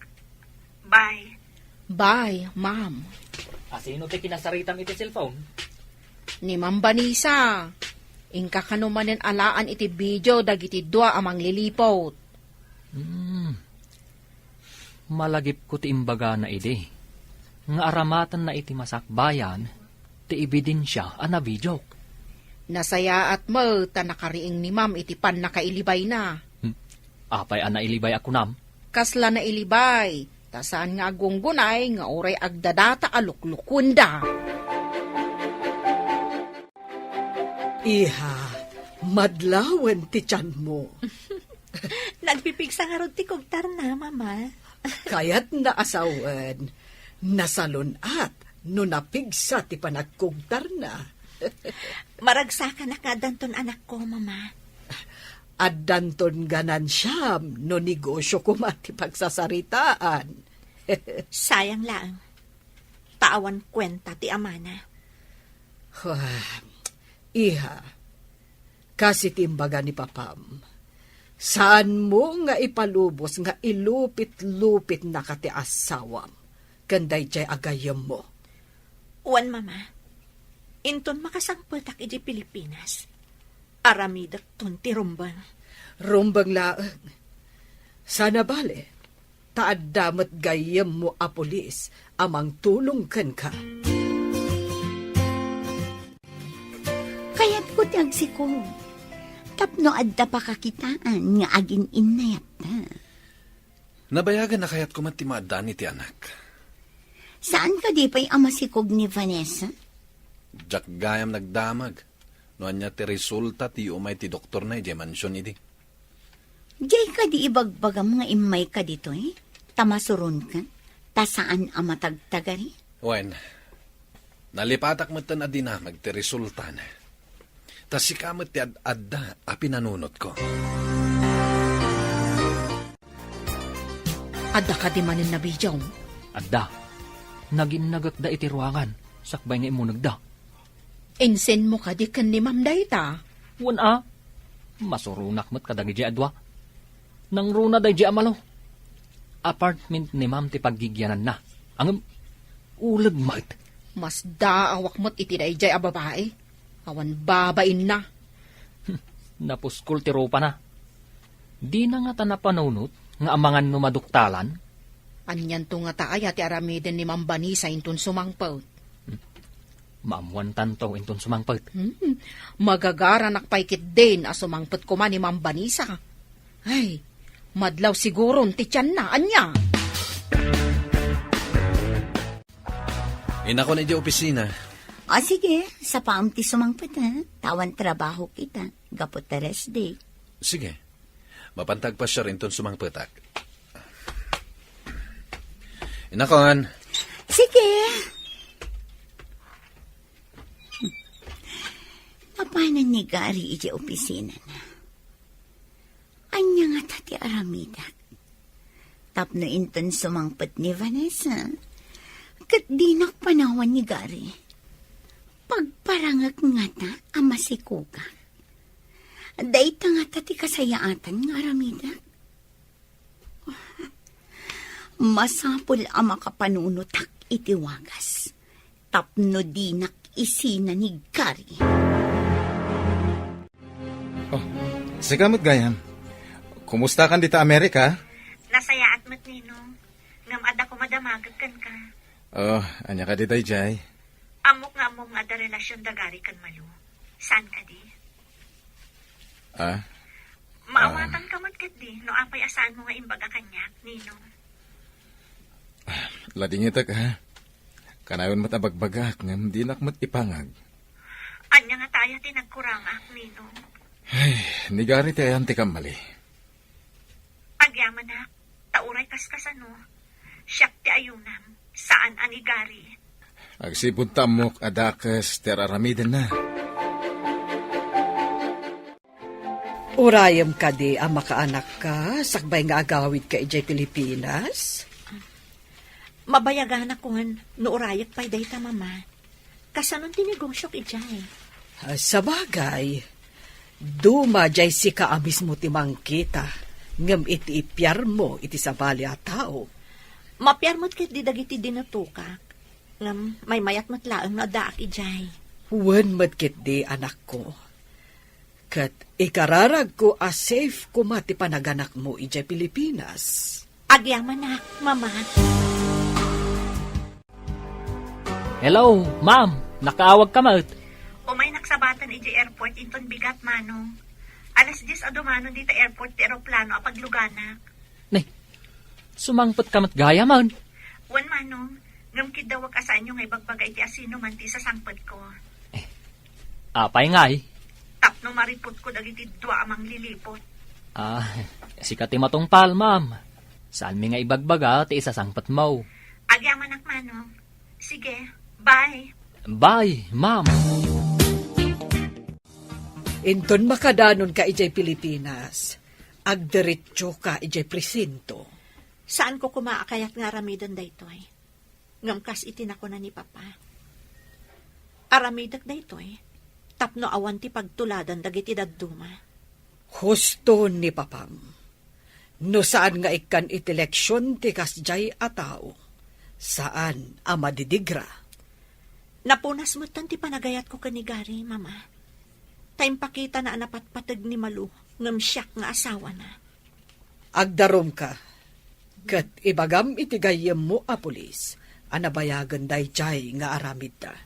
Bye. Bye, ma'am. Asino ti kinasaritam iti cellphone? Ni Ma'am Vanessa. Inka kano manen alaan iti video dagiti dua a mangliliput. Hmm. Malagipko ti imbagana idi, nga aramatenna iti Masakbayan ti ebidensia a nabidiok. Nasayaat met ta nakariing ni Ma'am iti pannakailibayna. Hmm. Apay a nailibay a kunam? Kasla nailibay, ta saan nga aggunggunay nga uray agdadata a luklukuenda. Iha, madlawen ti tianmo. Nagpipigsa ngarud ti kugtarna, Mama. Kayatna a sawen, nasalun-at no napigsa ti panagkugtarna. Maragsakanak nga addanton anakko, Mama. Addanton ganansiam no negosio koma ti pagsasaritaan. Sayang laeng. Ta awan kuenta ti amana. Iha, kas iti imbaga ni papam, saanmo nga ipalubos nga ilupit-lupitnaka ti asawam ken daydiay a gayyemmo. Wen, Mama, inton makasangpetak idiay Pilipinas, aramidekton ti rumbeng. Rumbeng laeng. Saan a bale, ta adda met gayyemmo a pulis a mangtulong kenka. Kayatko ti agsikog tapno adda pakakitaan nga agin-innayatta. Nabayagen a kayatko met ti maaddaan iti anak. Saan kadi pay a masikog ni Vanessa? Diak gayam nagdamag no ania ti resulta ti umay ti doktorna idiay mansion idi. Diay kadi ibagbagam nga immayka ditoy, ta masuronka, ta saan a matagtagari? Wen, nalipatak metten a dinamag ti resultana. Ta sika met ti ad-adda a pinanunotko. Adda kadi manen nabidiom? Adda. Naginnagekda iti ruangan, sakbay nga immunegda. Insenmo kadi ken ni Ma'am dayta? Wen a. Masuronak met kadagiti a dua. Nangruna daydi a malo. Apartment ni Ma'am ti paggigiananna. Ngem, uleg met. Masdaawak met iti daydiay a babai. Awan babainna. Napuskol ti rupana. Dina ngata napanunot nga amangan no maduktalan? Anianto ngata aya ti aramiden ni Ma'am Vanessa inton sumangpet? Maammuantanto inton sumangpet. Hmm, magagaranak pay ketdin a sumangpet koma ni Ma'am Vanessa. Ay, madlaw siguron ti tianna, ania? Inakon idiay opisina. O, sige, sapaam ti sumangpet, ha? Ta awan trabaho kita, gapu ta rest day. Sige. Mapanta agpasiar inton sumangpetak. Inakon. Sige. Mapanan ni Gary idiay opisinana? Ania ngata ti aramidek? Tapno inton sumangpet ni Vanessa, ket dinak panawan ni Gary. Pagparangek ngata a masikogak. Dayta ngata ti kasayaatan nga aramidek. Masapul a makapanunotak iti wagas, tapno dinak isina ni Gary. Oh, sika met gayam. Kumustakan dita Amerika? Nasayaat met, Ninong. Ngem adda koma damagek kenka. Oh, ania kadi daydiay? Ammok nga ammom nga adda relasion da Gary ken Malu. Saan kadi? Ah? Maawatanka met ketdi no apay a saanmo nga imbaga kaniak, Ninong. Ladingitek, ha? Kanayon met a bagbagaak ngem dinak met ipangag. Ania ngata aya ti nagkurangak, Ninong? Ay, ni Gary ti ayan ti kammali. Agyamanak, ta uray kaskasano, siak ti ayunam, saan a ni Gary. Agsipud ta ammok a dakes ti ar-aramidenna. Urayem kadi a makaanakka sakbay nga agawidka idiay Pilipinas? Mabayaganakon no urayek pay dayta, Mama. Kasanon ti negosiok idiay? Ah, sabagay, duma diay sika a mismo ti mangkita, ngem iti ipiarmo iti sabali a tao. Mapiar met ketdi dagiti dinatokak, ngem maymayat met laeng no addaak idiay. Wen met ketdi, anakko. Ket ikararagko a safe koma ti panaganakmo idiay Pilipinas. Agyamanak, Mama. Hello, ma'am. Nakaawagka met. Umaynak sabaten idiay airport inton bigat, Manong. Alas dies a dumanon dita airport ti eroplano a pagluganak. Nay, sumangpetka met gayamen. Wen, Manong, ngem kiddawek a saanyo nga ibagbaga iti asinoman ti isasangpetko. Eh, apay ngay? Tapno mariputko dagiti dua a mangliliput. Ah, sika ti matungpal, ma'am. Saanmi nga ibagbaga ti isasangpetmo. Agyamanak, Manong. Sige, bye. Bye, ma'am. Inton makadanonka idiay Pilipinas, agdiretsoka idiay presinto. Saanko koma a kayat nga aramiden daytoy. Ngem kas iti nakuna ni Papa, aramidek daytoy tapno awan ti pagtuladan dagiti dadduma. Husto ni Papam. No saan nga ikkan iti leksion ti kasdiay a tao, saan a madidigra. Napunas metten ti panagayatko ken ni Gary, Mama. Ta impakitana a napatpateg ni Malu ngem siak nga asawana. Agdarumka, ket ibagam iti gayyemmo a pulis a nabayagen daydiay nga aramidda.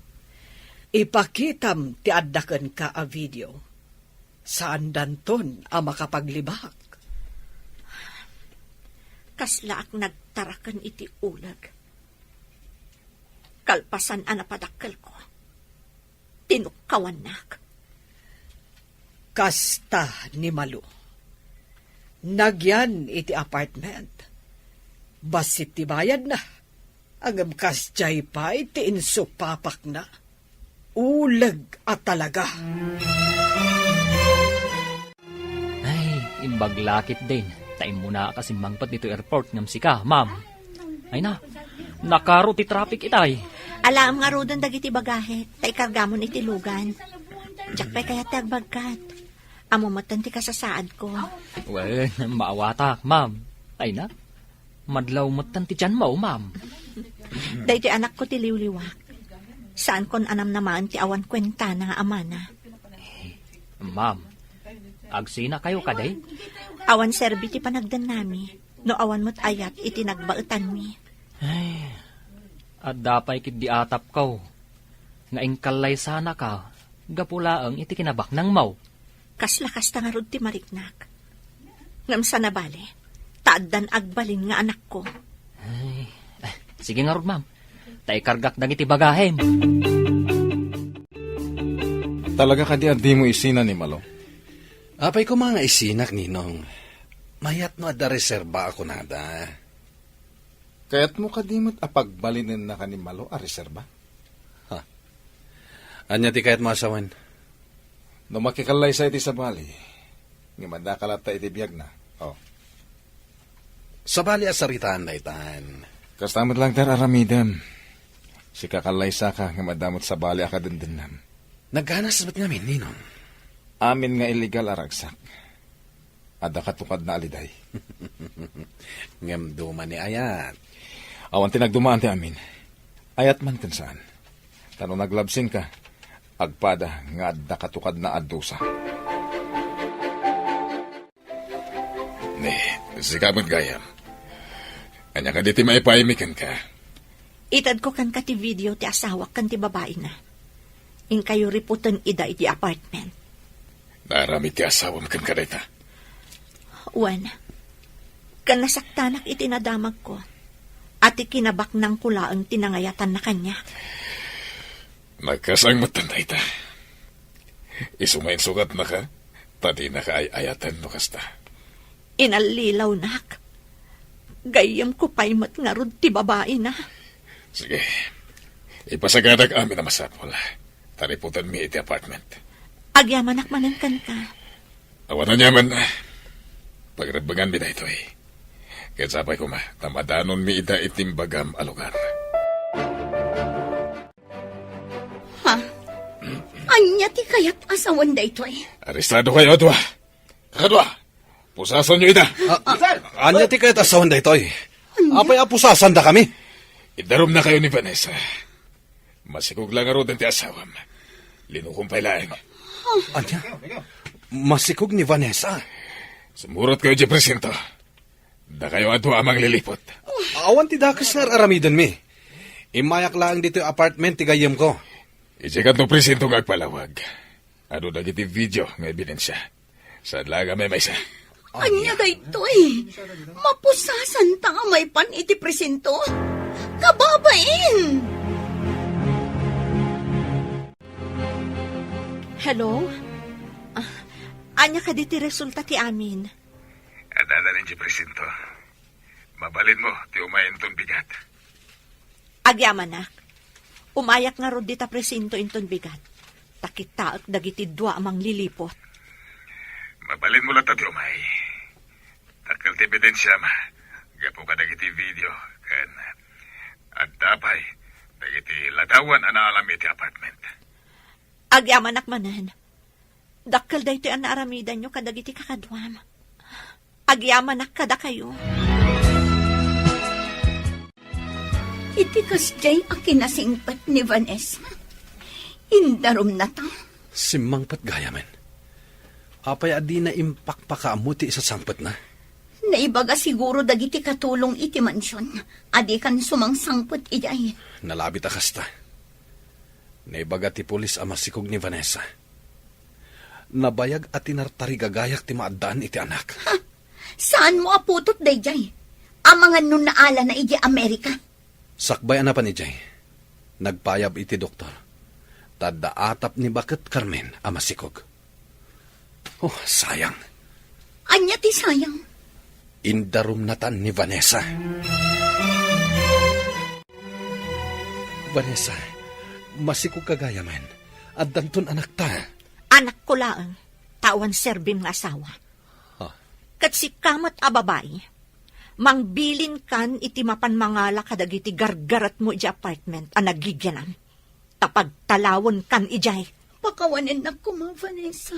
Ipakitam ti adda kenka a video. Saandanton a makapaglibak. Kaslaak nagtaraken iti uleg. Kalpasan a napadakkelko, tinukkawannak. Kasta ni Malu. Nagyan iti apartment. Bassit ti bayadna. Ngem kasdiay pay ti insupapakna. Uleg a talaga. Ay, imbag la ketdin. Ta immuna a simmangpet ditoy airport ngem sika, ma'am. Ay na, nakaro ti traffic itay. Alaem ngaruden dagiti bagahek, ta ikargamon iti lugan. Diak pay kayat ti agbagkat. Ammo metten ti kasasaadko. Wen, maawatak, ma'am. Ay na, madlaw metten ti tianmo, ma'am. Daytoy anakko ti liwliwak. Saankon a namnamaen ti awan kuentana nga amana. Ma'am, agsinakayo kadi? Awan serbi ti panagdennami, no awan met ayat iti nagbaetanmi. Ay, adda pay ketdi atapko nga inkallaysanaka gapu laeng iti kinabaknangmo. Kasla kasta ngarud ti mariknak. Ngem saan a bale, ta addan agbalin nga anakko. Ay, eh, sige ngarud, ma'am. Ta ikargak dagiti bagahem. Talaga kadi a dimo isina ni Malo? Apay koma nga isinak, Ninong. Mayat no adda reserba a kunada. Kayatmo kadi met a pagbalinennaka ni Malo a reserba? Ha. Ania ti kayatmo a sawen? No makikallaysa iti sabali, ngem addaka latta iti biagna. Oh. Sabali a saritaan daytan. Kasta met laeng ti ar-aramidem. Sika kallaysaka, ngem adda met sabali a kadendennam. Nagganas met ngamin, Ninong. Amin nga illegal a ragsak. Adda katukadna a liday. Ngem duma ni ayat. Awan ti nagdumaan ti amin. Ayat man ken saan. Ta no naglabsingka, agpada nga adda katukadna a dusa. Ni, sika met gayam. Ania kadi ti maipaaymi kenka? Itedko kenka ti video ti asawak ken ti babaina. Inkayo riputen ida iti apartment. Naaramid ti asawam kenka dayta? Wen, ken nasaktanak iti nadamagko, a ti kinabaknangko laeng ti nangayatanna kaniak. Nagkasang met dayta. Isu nga insukatnaka, ta dinaka ay-ayaten no kasta. Inallilawnak. Gayyemko pay met ngarud ti babaina. Sige. Ipasagadak amin a masapul. Ta riputenmi iti apartment. Agyamanak manen kenka. Awan aniaman. Pagrebbenganmi daytoy. Ket sapay koma, ta madanonmi ida iti imbagam a lugar. Ha? Ania ti kayat a sawen daytoy? Arestado kayo a dua. Kakadua, pusasanyo ida. Ah, ania ti kayat a sawen daytoy? Ania? Apay a pusasandakami? Idarumnakayo ni Vanessa. Masikog la ngaruden ti asawam. Linukom pay laeng. Ania? Masikog ni Vanessa? Sumurotkayo idiay presinto. Dakayo a dua a mangliliput. Awan ti dakes nga ar-aramidenmi. Immayak laeng ditoy apartment ti gayyemko. Idiay kanto presinto nga agpalawag. Adu dagiti video nga ebidensia. Saan laeng a maymaysa? Ania daytoy? Mapusasanta a maipan iti presinto? Kababain! Hello? Ah, ania kadi ti resulta ti amin? Adda idiay presinto. Mabalinmo ti umay inton bigat. Agyamanak. Umayak ngarud dita presinto inton bigat. Ta kitaek dagiti dua a mangliliput. Mabalinmo latta ti umay. Dakkel ti ebidensiam gapu kadagiti video ken adda pay dagiti ladawan a naalam iti apartment. Agyamanak manen. Dakkel daytoy a naaramidanyo kadagiti kakaduam. Agyamanak kadakayo. Iti kasdiay a kinasingpet ni Vanessa, indarumnata. Simmangpet gayamen. Apay a dina impakpakaammo ti isasangpetna? Naibaga siguro dagiti katulong iti mansion a dikan sumangsangpet idiay. Nalabit a kasta. Naibaga ti pulis a masikog ni Vanessa. Nabayag a tinartarigagayak ti maaddaan iti anak. Ha? Saanmo a putot daydiay? Amangan no naalana idiay Amerika. Sakbay a napan idiay, nagpayab iti doktor. Ta adda atap ni baket Carmen a masikog. Oh, sayang. Ania ti sayang? Indarumnatan ni Vanessa. Vanessa, masikog ka gayamen. Addanton anakta. Anakko laeng, ta awan serbim nga asawa. Ha? Ket sika met a babai, mangbilinkan iti mapan mangala kadagiti gargaretmo idiay apartment a nagigianam. Ta pagtalawenkan idiay. Pakawanennak koma, Vanessa.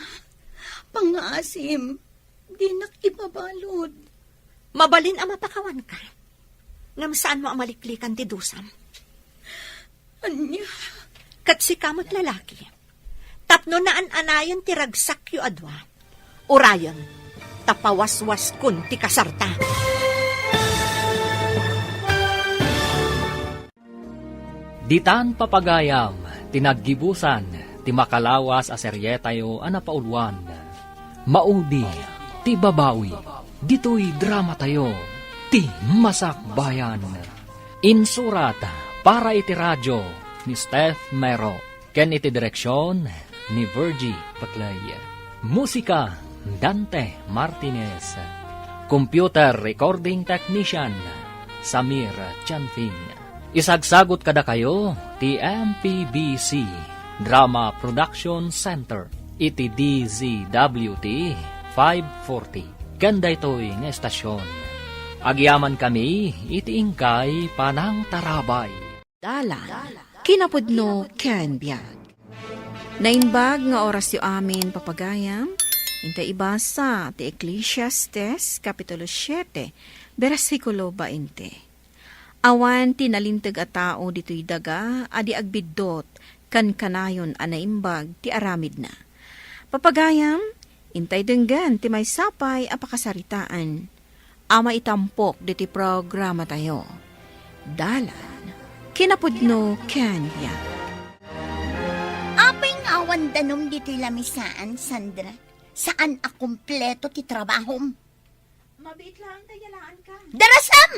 Pangngaasim, dinak ibabalud. Mabalin a mapakawanka. Ngem saanmo a maliklikan ti dusam. Ania? Ket sika met lalaki. Tapno naan-anayen ti ragsakyo a dua. Urayen, ta pawaswaskon ti kasarta. Ditan papagayam ti naggibusan ti makalawas a serietayo a napauluan, Maudi ti Babawi. Ditoy dramatayo, ti Masakbayan. Insurat para iti radio ni Steph Mero ken iti direksion ni Virgie Paclay. Musika, Dante Martinez. Computer recording technician, Samir Chanfing. Isagsagut kadakayo ti M P B C Drama Production Center iti D Z W T five forty. Ken daytoy nga estasion, agyamankami iti inkay panangtarabay. Dalan, kinapudno ken biag. Naimbag nga orasyo amin, papagayam. Intay ibasa ti Eclesiastes, Kapitulo siete, bersikulo bainte. Awan ti nalinteg a tao ditoy daga a di agbiddut ken kanayon a naimbag ti aramidna. Papagayam, intay denggen ti maysa pay a pakasaritaan a maitampok ditoy programatayo. Dalan, kinapudno ken biag. Apay nga awan danum ditoy lamisaan, Sandra? Saan a kompleto ti trabahom? Mabiit laeng ta yalaanka. Darasam!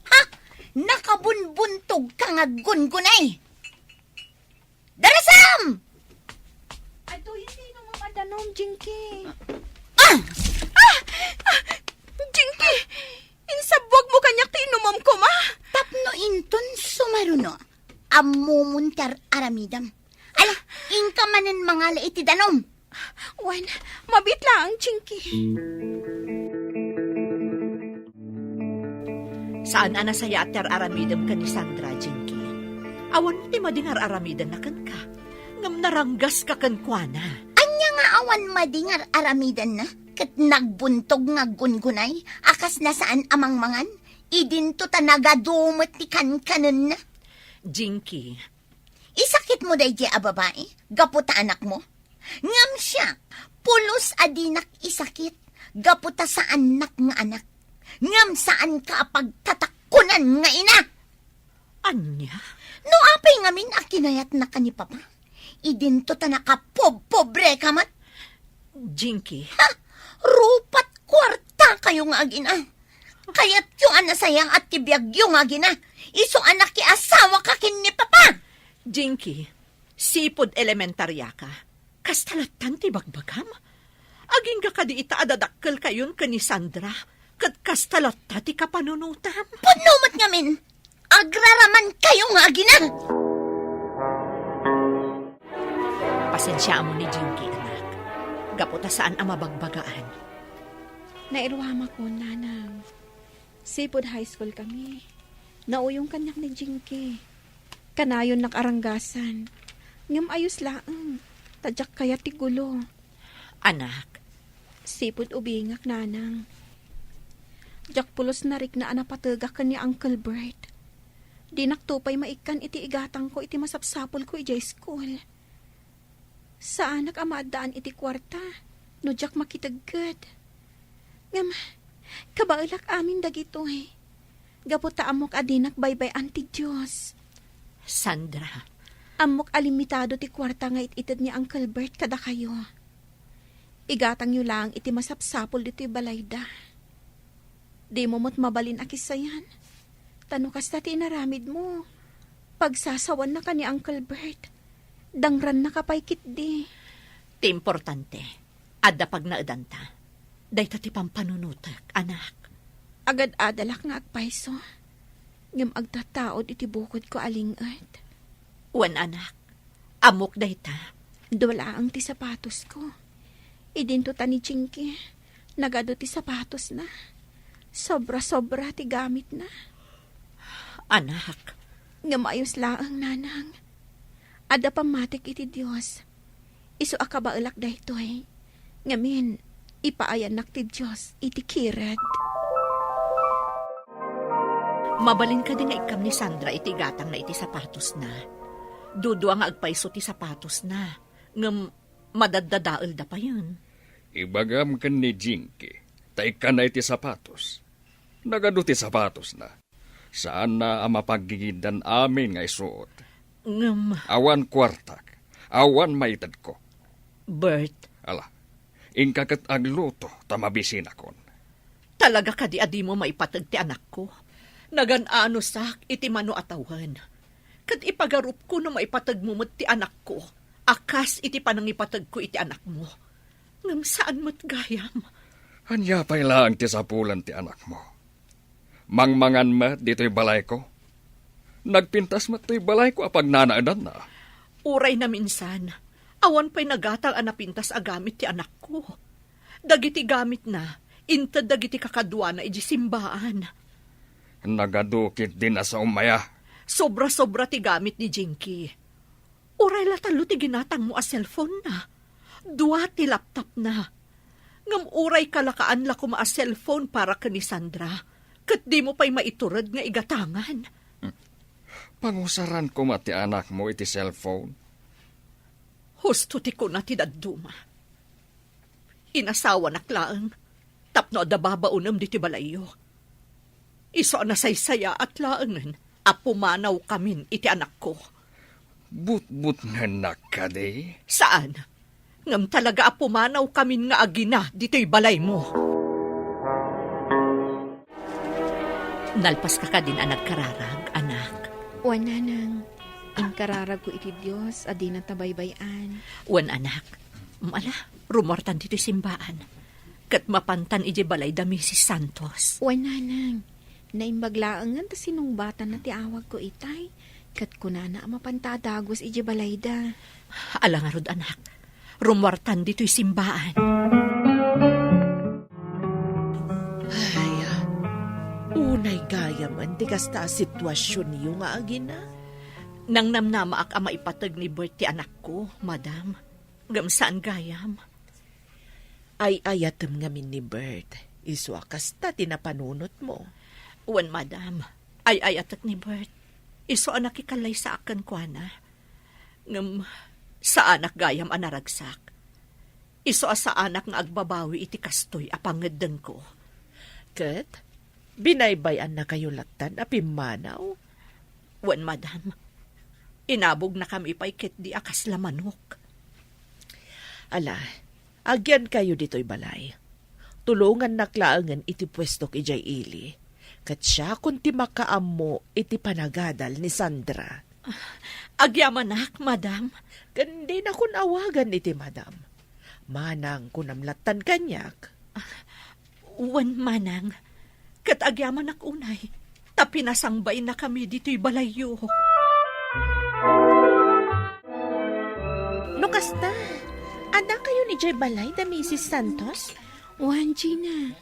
Ha? Nakabunbuntog ka nga aggungunay. Darasam! Adtoyen ti inumom a danum, Jinky. Ah! Ah! Ah! Jinky! Insabbuagmo kaniak ti inumom koma? Tapno inton sumaruno, ammomon ti ar-aramidem. Ala, inka manen mangala iti danum. Wen, mabiit laeng, Jinky. Saan a nasayaat ti ar-aramidem ken ni Sandra, Jinky. Awan ti madi nga ar-aramidenna kenka, ngem naranggaska kenkuana. Ania nga awan madi nga ar-aramidenna ket nagbuntog nga aggungunay a kasla saan a mangmangan? Idinto ta nagadu met ti kankanenna. Jinky, isakitmo daydiay a babai gapu ta anakmo? Ngem siak, pulos a dinak isakit gapu ta saannak nga anak. Ngem saanka a pagtatakkunan nga ina. Ania? No apay ngamin a kinayatnaka ni Papa, Idinto ta nakapobpobreka met. Jinky. Ha? Rupat kuarta kayo nga agina. Kayatyo a nasayang at ti biagyo nga agina. Isu a nakiasawa ka ken ni Papa. Jinky, sipud elementarya ka. Kasta lattan ti bagbagam? Agingga kadi ita a dadakkel kayon ken ni Sandra, ket kasta latta ti kapanunotam? Pudno met ngamin! Agraraman kayo nga agina! Pasensiaam ni Jinky, anak. Gapu ta saan a mabagbagaan. Nairuamakon, nanang. Sipud high school kami, nauyong kaniak ni Jinky. Kanayonnak aranggasan. Ngem ayos laeng, ta diak kayat ti gulo. Anak. Sipud ubingak, nanang. Diak pulos narikna a napategak ken ni Uncle Bert. Dinakto pay maikkan iti igatangko iti masapsapulko idiay school. Saanak a maaddaan iti kuarta no diak makitegget. Ngem, kabaelak amin dagitoy. Gapu ta ammok a dinak baybay-an ti Dios. Sandra. Ammok a limitado ti kuarta nga it-ited ni Uncle Bert kadakayo. Igatangyo laeng iti masapsapul ditoy balayda. Dimo met mabalin a kisayan. Ta no kasta ti inaramidmo, pagsasawannaka ni Uncle Bert. Dangrannaka pay ketdi. Ti importante, adda pagnaedanta. Dayta ti pampanunotek, anak. Agad-adalak nga agpayso. Ngem agtattaod iti bukodko a ling-et. Wen, anak. Ammok dayta. Dua laeng ti sapatosko. Idinto ta ni Jinky, nagadu ti sapatosna. Sobra-sobra ti gamitna. Anak. Ngem ayos laeng, nanang. Adda pammatik iti Dios. Isu a kabaelak daytoy. Ngamin, ipaayannak ti Dios iti kired. Mabalin kadi nga ikkam ni Sandra iti gatangna iti sapatosna? Dudua nga agpayso ti sapatosna, ngem madaddadaelda payen. Ibagam ken ni Jinky, ta ikkana iti sapatos. Nagadu ti sapatosna. Saanna a mapaggigiddan amin nga isuot. Ngem awan kuartak, awan maitedko. Bert. Ala, inka ket agluto ta mabisinakon. Talaga kadi a dimo maipateg ti anakko? Nagan-anosak iti mano a tawen. Ket ipagarupko no maipategmo met ti anakko a kas iti panangipategko iti anakmo. Ngem saan met gayam. Ania pay laeng ti sapulan ti anakmo? Mangmangan met ditoy balayko? Nagpintas met toy balayko a pagnanaedanna. Uray naminsan, awan pay nagatang a napintas a gamit ti anakko. Dagiti gamitna, inted dagiti kakaduana idiay simbaan. Nagadu ketdin a saom aya. Sobra-sobra ti gamit ni Jinky. Uray la tallo ti ginatangmo a cellphone-na. Dua ti laptop-na. Ngem uray kalakaan la koma a cellphone para ken ni Sandra, ket dimo pay maitured nga igatangan. Pangusaran koma ti anakmo iti cellphone? Husto ti kuna ti dadduma. Inasawanak laeng tapno adda babaonem ditoy balayyo. Isu a nasaysayaat laengen a pumanawkamin iti anakko. Butbutngennak kadi? Saan. Ngem talaga a pumanawkamin nga agina ditoy balaymo. Nalpaska kadin a nagkararag, anak? Wen, nanang. Inkararagko iti Dios a dina ta baybay-an. Wen, anak. Ala, rumuartan ditoy simbaan. Ket mapantan idiay balay da Misis Santos. Wen, nanang. Naimbag laengen ta sinungbatanna ti awagko itay. Ket kunana a mapanta a dagus idiay balayda. Ala ngarud, anak. Rumuartan ditoy simbaan. Ay, ah, unay gayamen ti kasta a situasionyo nga agina. Nangnamnamaak a maipateg ni Bert ti anakko, madam. Ngem saan gayam. Ay-ayatem ngamin ni Bert, isu a kasta ti napanunotmo. Wen, madam. Ay-ayatek ni Bert. Isu a nakikallaysaak kenkuana. Ngem saanak gayam a naragsak. Isu a saanak nga agbabawi iti kastoy a pangngeddengko. Ket binaybay-annakayo lattan a pimmanaw? Wen, madam. Inabugnakami pay ketdi a kasla manok. Ala, agyankayo ditoy balay. Tulongannak laengen iti puestok idiay ili. Ket siakon ti makaammo iti panagadal ni Sandra. Agyamanak, madam. Ken dinakon awagan iti madam. Manang, kunam lattan kaniak. Wen, manang. Ket agyamanak unay, ta pinasangbaynakami ditoy balayyo. No kasta, addakayon idiay balay da Misis Santos? Wen, Gina.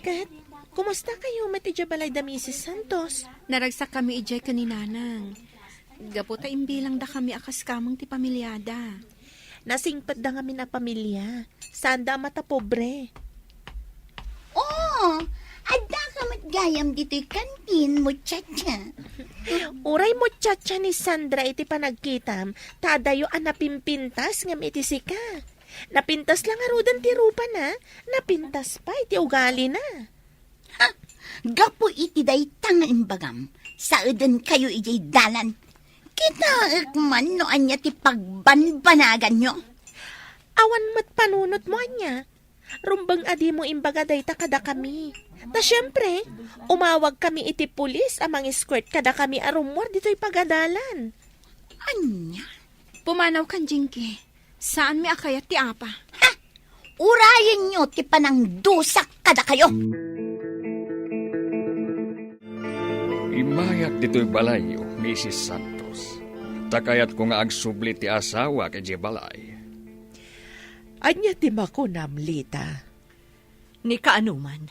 Ket, kumustakayo met idiay balay da Misis Santos? Naragsakkami idiay ken ni Nanang. Gapu ta imbilangdakami a kaskameng ti pamiliada. Nasingpetda ngamin a pamilia. Saanda a matapobre. Oh, addaka met gayam ditoy kantin, muchacha. Uray muchacha ni Sandra iti panagkitam, ta adayo a napimpintas ngem iti sika. Napintas la ngaruden ti rupana, napintas pay ti ugalina. Ha! Gapu iti dayta nga imbagam, saedenkayo idiay dalan. Kitaek man no ania ti pagbanbanaganyo. Awan met panunotmo ania. Rumbeng a dimo imbaga dayta kadakami. Ta siempre, umawagkami iti pulis a mangiskwert kadakami a rummuar ditoy pagadalan. Ania? Pumanawkan, Jinky. Saanmi a kayat ti apa. Ha! Urayenyo ti panangdusak kadakayo. Immayak ditoy balayyo, Misis Santos. Ta kayatko nga agsubli ti asawak idiay balay. Ania ti makunam, Lita? Ni kaano man,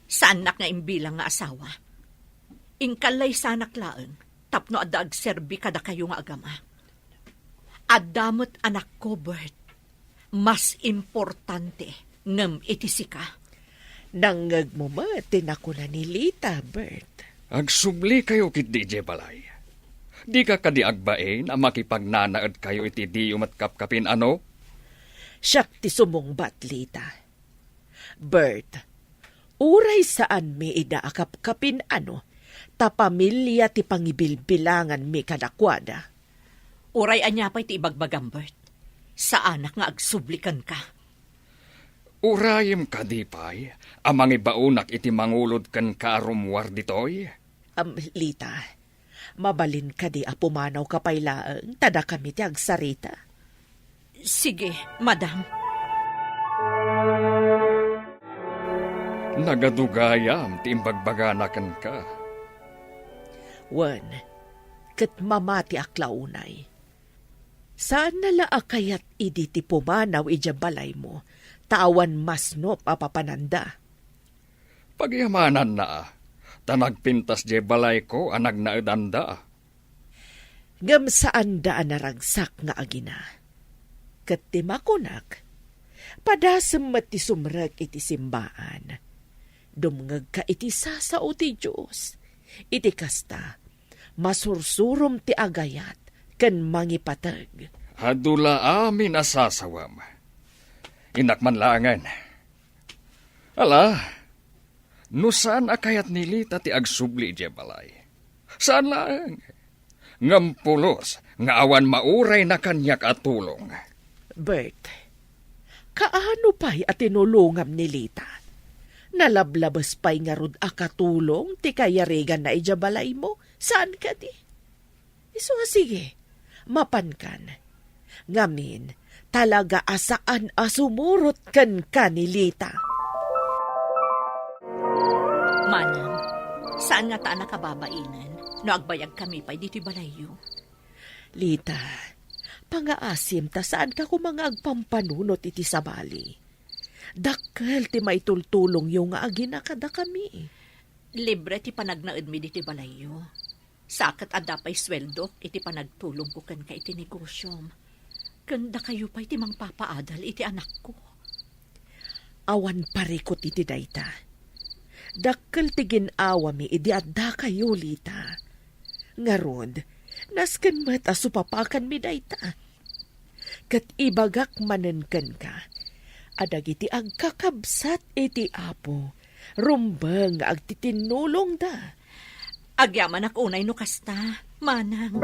saannak nga imbilang nga asawa. Inkallaysanak laeng tapno adda agserbi kadakayo nga agama. Adda met anakko, Bert. Mas importante ngem iti sika. Nangngegmo met ti nakuna ni Lita, Bert. Agsublikayo ketdi idiay balay. Dika kadi agbain a makipagnanaedkayo iti diyo met kapkapin-ano? Siak ti sumungbat, Lita. Bert, uray saanmi ida a kapkapin-ano, ta pamilia ti pangibilbilanganmi kadakuada. Uray ania pay ti ibagbagam, Bert, saanak nga agsubli kenka. Urayem kadi pay a mangibaonak iti mangulod kenka a rummuar ditoy? Am, Lita, mabalin kadi a pumanawka pay laeng ta dakami ti agsarita? Sige, madam. Nagadu gayam ti imbagbagana kenka. Wen, ket mamatiak la unay. Saanna la a kayat idi ti pumanaw idiay balaymo, ta awan masnop a papananda. Pagyamananna, ta nagpintas diay balayko a nagnaedanda. Ngem saanda a naragsak nga agina. Ket ti makunak, padasem met ti sumrek iti simbaan. Dumngegka iti sasao ti Dios. Iti kasta, masursurom ti agayat ken mangipateg. Adu la amin a sasawam. Innak man laengen. Ala, no saan a kayat ni Lita ti agsubli idiay balay, saan laeng. Ngem pulos nga awan maurayna kaniak a tulong. Bert, kaano pay a tinulongam ni Lita? Nalablabes pay ngarud a katulong ti kayariganna idiay balaymo, saan kadi? Isu a sige, mapankan. Ngamin, talaga a saan a sumurot kenka ni Lita. Manang, saan ngata a nakababainen no agbayagkami pay ditoy balayyo? Lita, pangaasim ta saanka koma nga agpampanunot iti sabali. Dakkel ti maitultulongyo nga agina kadakami. Libre ti panagnaedmi ditoy balayyo. Sa ket adda pay sueldok iti panagtulongko kenka iti negosiom. Ken dakayo pay ti mangpapaadal iti anakko. Awan parikut iti dayta. Dakkel ti gin-awami idi addakayo, Lita. Ngarud, nasken met a supapakanmi dayta. Ket ibagak manen kenka a dagiti agkakabsat iti Apo, rumbeng nga agtitinnulongda. Agyamanak unay no kasta, manang.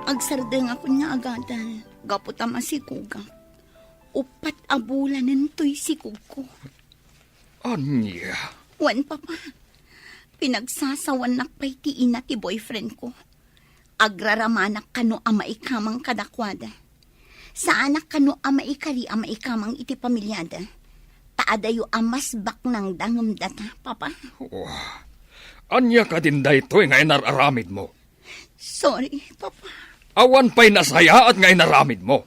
Agsardengakon nga agadal, gapu ta masikogak. Uppat a bulanen toy sikogko. Ania? Wen, Papa. Pinagsasawannak pay ti ina ti boyfriend ko. Agraramanak kano a maikamang kadakuada. Saanak kano a maikari a maikamang iti pamiliada. Ta adayo a mas baknangda ngem data, Papa. Oh, ania kadin daytoy nga inar-aramidmo? Sorry, Papa. Awan pay nasayaat nga inaramidmo.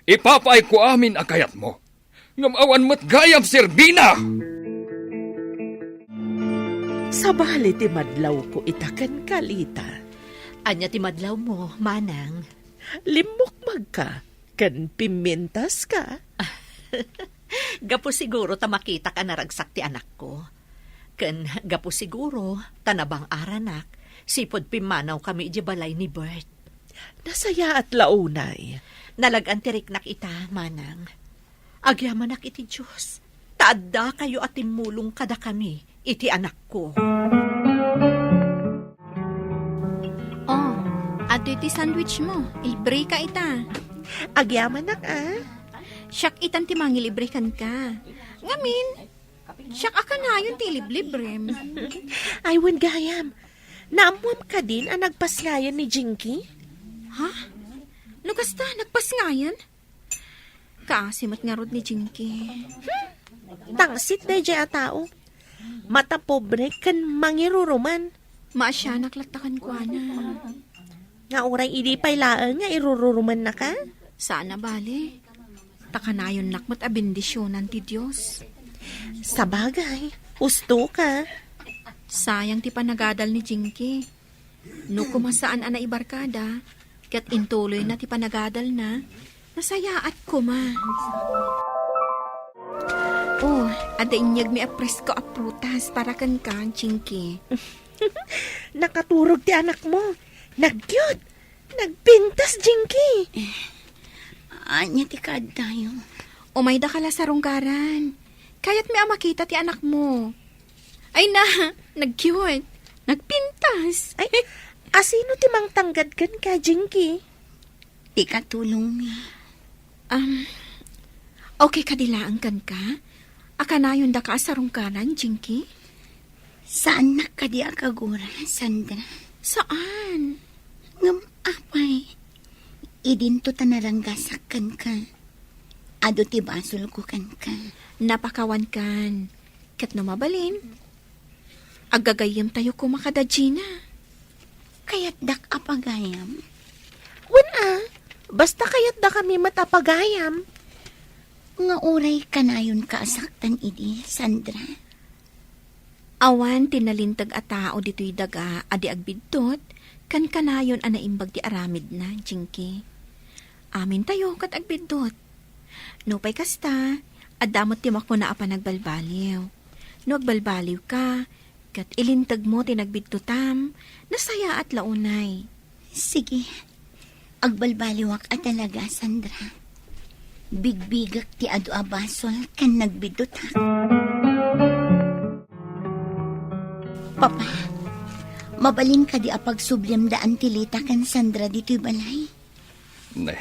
Ipapaayko amin a kayatmo. Ngem awan met gayam serbina! Sabali ti madlawko ita kenka, Lita. Ania ti madlawmo, Manang? Limmukmagka ken pimmintaska. Gapu siguro ta makitak a naragsak ti anakko. Ken gapu siguro ta nabang-aranak, sipud pimmanawkami idiay balay ni Bert. Nasayaat la unay. Nalag-an ti riknak ita, Manang. Agyamanak iti Dios, ta addakayo a timmulong kadakami iti anakko. Oh, adtoy ti sandwich mo. Ilibreka ita. Agyamanak, a? Siak itan ti mangilibre kenka. Ngamin, siak a kanayon ti iliblibrem. Ay, wen gayam. Naammoam kadin a nagpasngayan ni Jinky? Ha? No kasta, nagpasngayan? Kaasi met ngarud ni Jinky. Tangsit daydiay a tao. Matapobre ken mangiruruman. Maasianak latta kenkuana. Nga uray idi pay laeng nga irururumannaka? Saan a bale. Ta kanayonnak met a bendisionan ti Dios. Sabagay, usto ka. Sayang ti panagadal ni Jinky. No koma saan a naibarkada, ket intuloyna ti panagadalna, nasayaat koma. Oh, adda inyegmi a presko a prutas para kenka, Jinky. Nakaturog ti anakmo. Nagyot! Nagpintas, Jinky! Ania ti kaaddayo? Umayda ka la sarungkaran. Kayatmi a makita ti anakmo. Ay na, nag-cute. Nagpintas. Ay, asino ti mangtanggad kenka, Jinky? Ti katulongmi. Um, okay kadi laeng kenka? A kanayondaka a sarungkaran, Jinky? Saannak kadi a kagura, Sandra? Saan? Ngem apay, idinto ta naranggasak kenka. Adu ti basolko kenka. Napakawankan. Ket no mabalin, aggagayyemtayo koma kada Gina. Kayatdak a pagayam? Wen a, basta kayatdakami met a pagayam. Nga uray kanayonka a saktan idi, Sandra? Awan ti nalinteg a tao ditoy daga a di agbiddut, ken kanayon a naimbag ti aramidna, Jinky. Amintayo ket agbiddut. Nupay kasta, adda met ti makuna a panagbalbaliw. No agbalbaliwka, ket ilintegmo ti nagbiddutam, nasayaat la unay. Sige, agbalbaliwak a talaga, Sandra. Bigbigek ti adu a basol ken nagbiddutak. Papa, mabalin kadi a pagsubliem da Auntie Lita ken Sandra ditoy balay? Ne,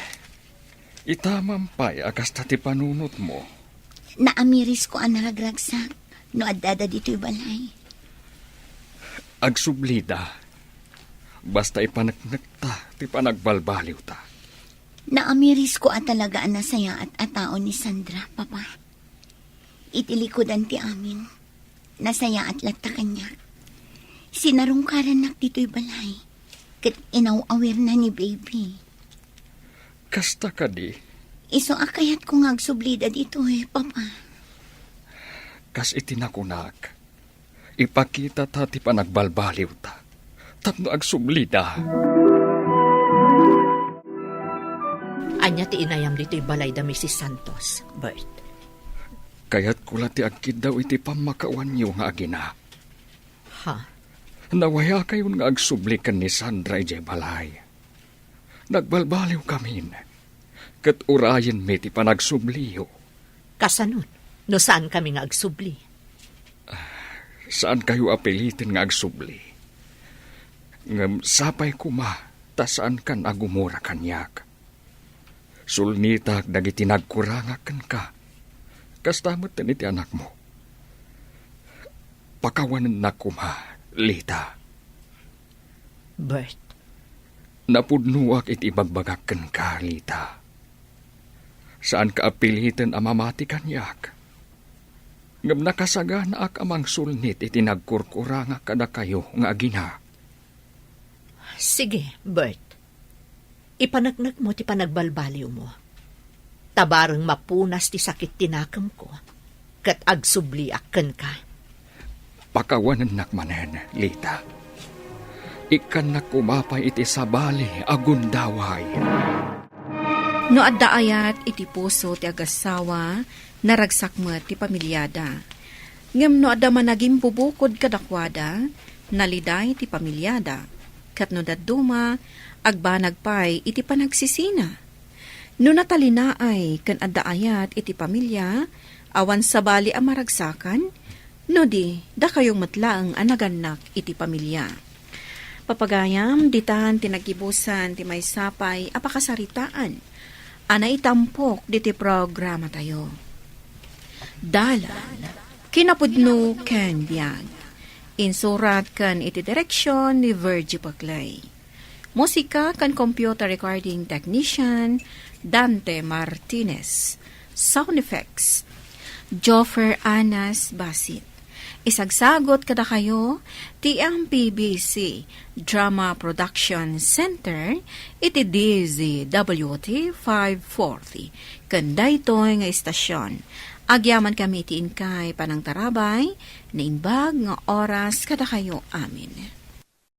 itamam pay a kasta ti panunotmo. Naamirisko a naragragsak no addada ditoy balay. Agsublida. Basta ipaneknekta ti panagbalbaliwta. Naamirisko a talaga a nasayaat a tao ni Sandra, Papa. Iti likudan ti amin, nasayaat latta kaniak. Sinarungkarannak ditoy balay, ket inaw-awirna ni Baby. Kasta kadi? Isu a kayatko nga agsublida ditoy, Papa. Kas iti nakunak, ipakitata ti panagbalbaliwta tapno agsublida. Ania ti inayam ditoy balay da Misis Santos, Bert? Kayatko la ti agkiddaw iti pammakawanyo nga agina. Ha? Nawayakayon nga agsubli ken ni Sandra idiay balay. Nagbalbaliwkamin, ket urayenmi ti panagsubliyo. Kasanon, no saankami nga agsubli? Saankayo a piliten nga agsubli. Ngem sapay koma, ta saankan a gumura kaniak. Sulnitak dagiti nagkurangak kenka. Kasta met iti anakmo. Pakawanennak koma, Lita. Bert. Napudnoak iti ibagbagak kenka, Lita. Saanka a piliten a mamati kaniak. Ngem nakasaganaak a mangsulnit iti nagkurkurangak kadakayo nga agina. Sige, Bert. Ipaneknekmo ti panagbalbaliwmo. Ta bareng mapunas ti sakit ti nakemko, ket agsubliak kenka. Pakawanennak manen, Lita. Ikkannak koma pay iti sabali a gundaway. No adda ayat iti puso ti agassawa, naragsak met ti pamiliada. Ngem no adda managimbubukod kadakuada, naliday ti pamiliada. Ket no dadduma, agbanag pay iti panagsisina. No natalinaay ken adda ayat iti pamilia, awan sabali a maragsakan, no di, dakayo met laeng a nagannak iti pamilia. Papagayam, ditan ti naggibusan ti maysa pay a pakasaritaan a naitampok diti programatayo. Dalan, kinapudno ken biag. Insurat ken iti direksion ni Virgie Paclay. Musika ken computer recording technician, Dante Martinez. Sound effects, Joffer Anas Basit. Isagsagot kadakayo ti M P B C Drama Production Center iti D Z W T five forty. Ken daytoy nga istasyon, agyaman kami iti inkay panangtarabay, naimbag nga oras kadakayo amin.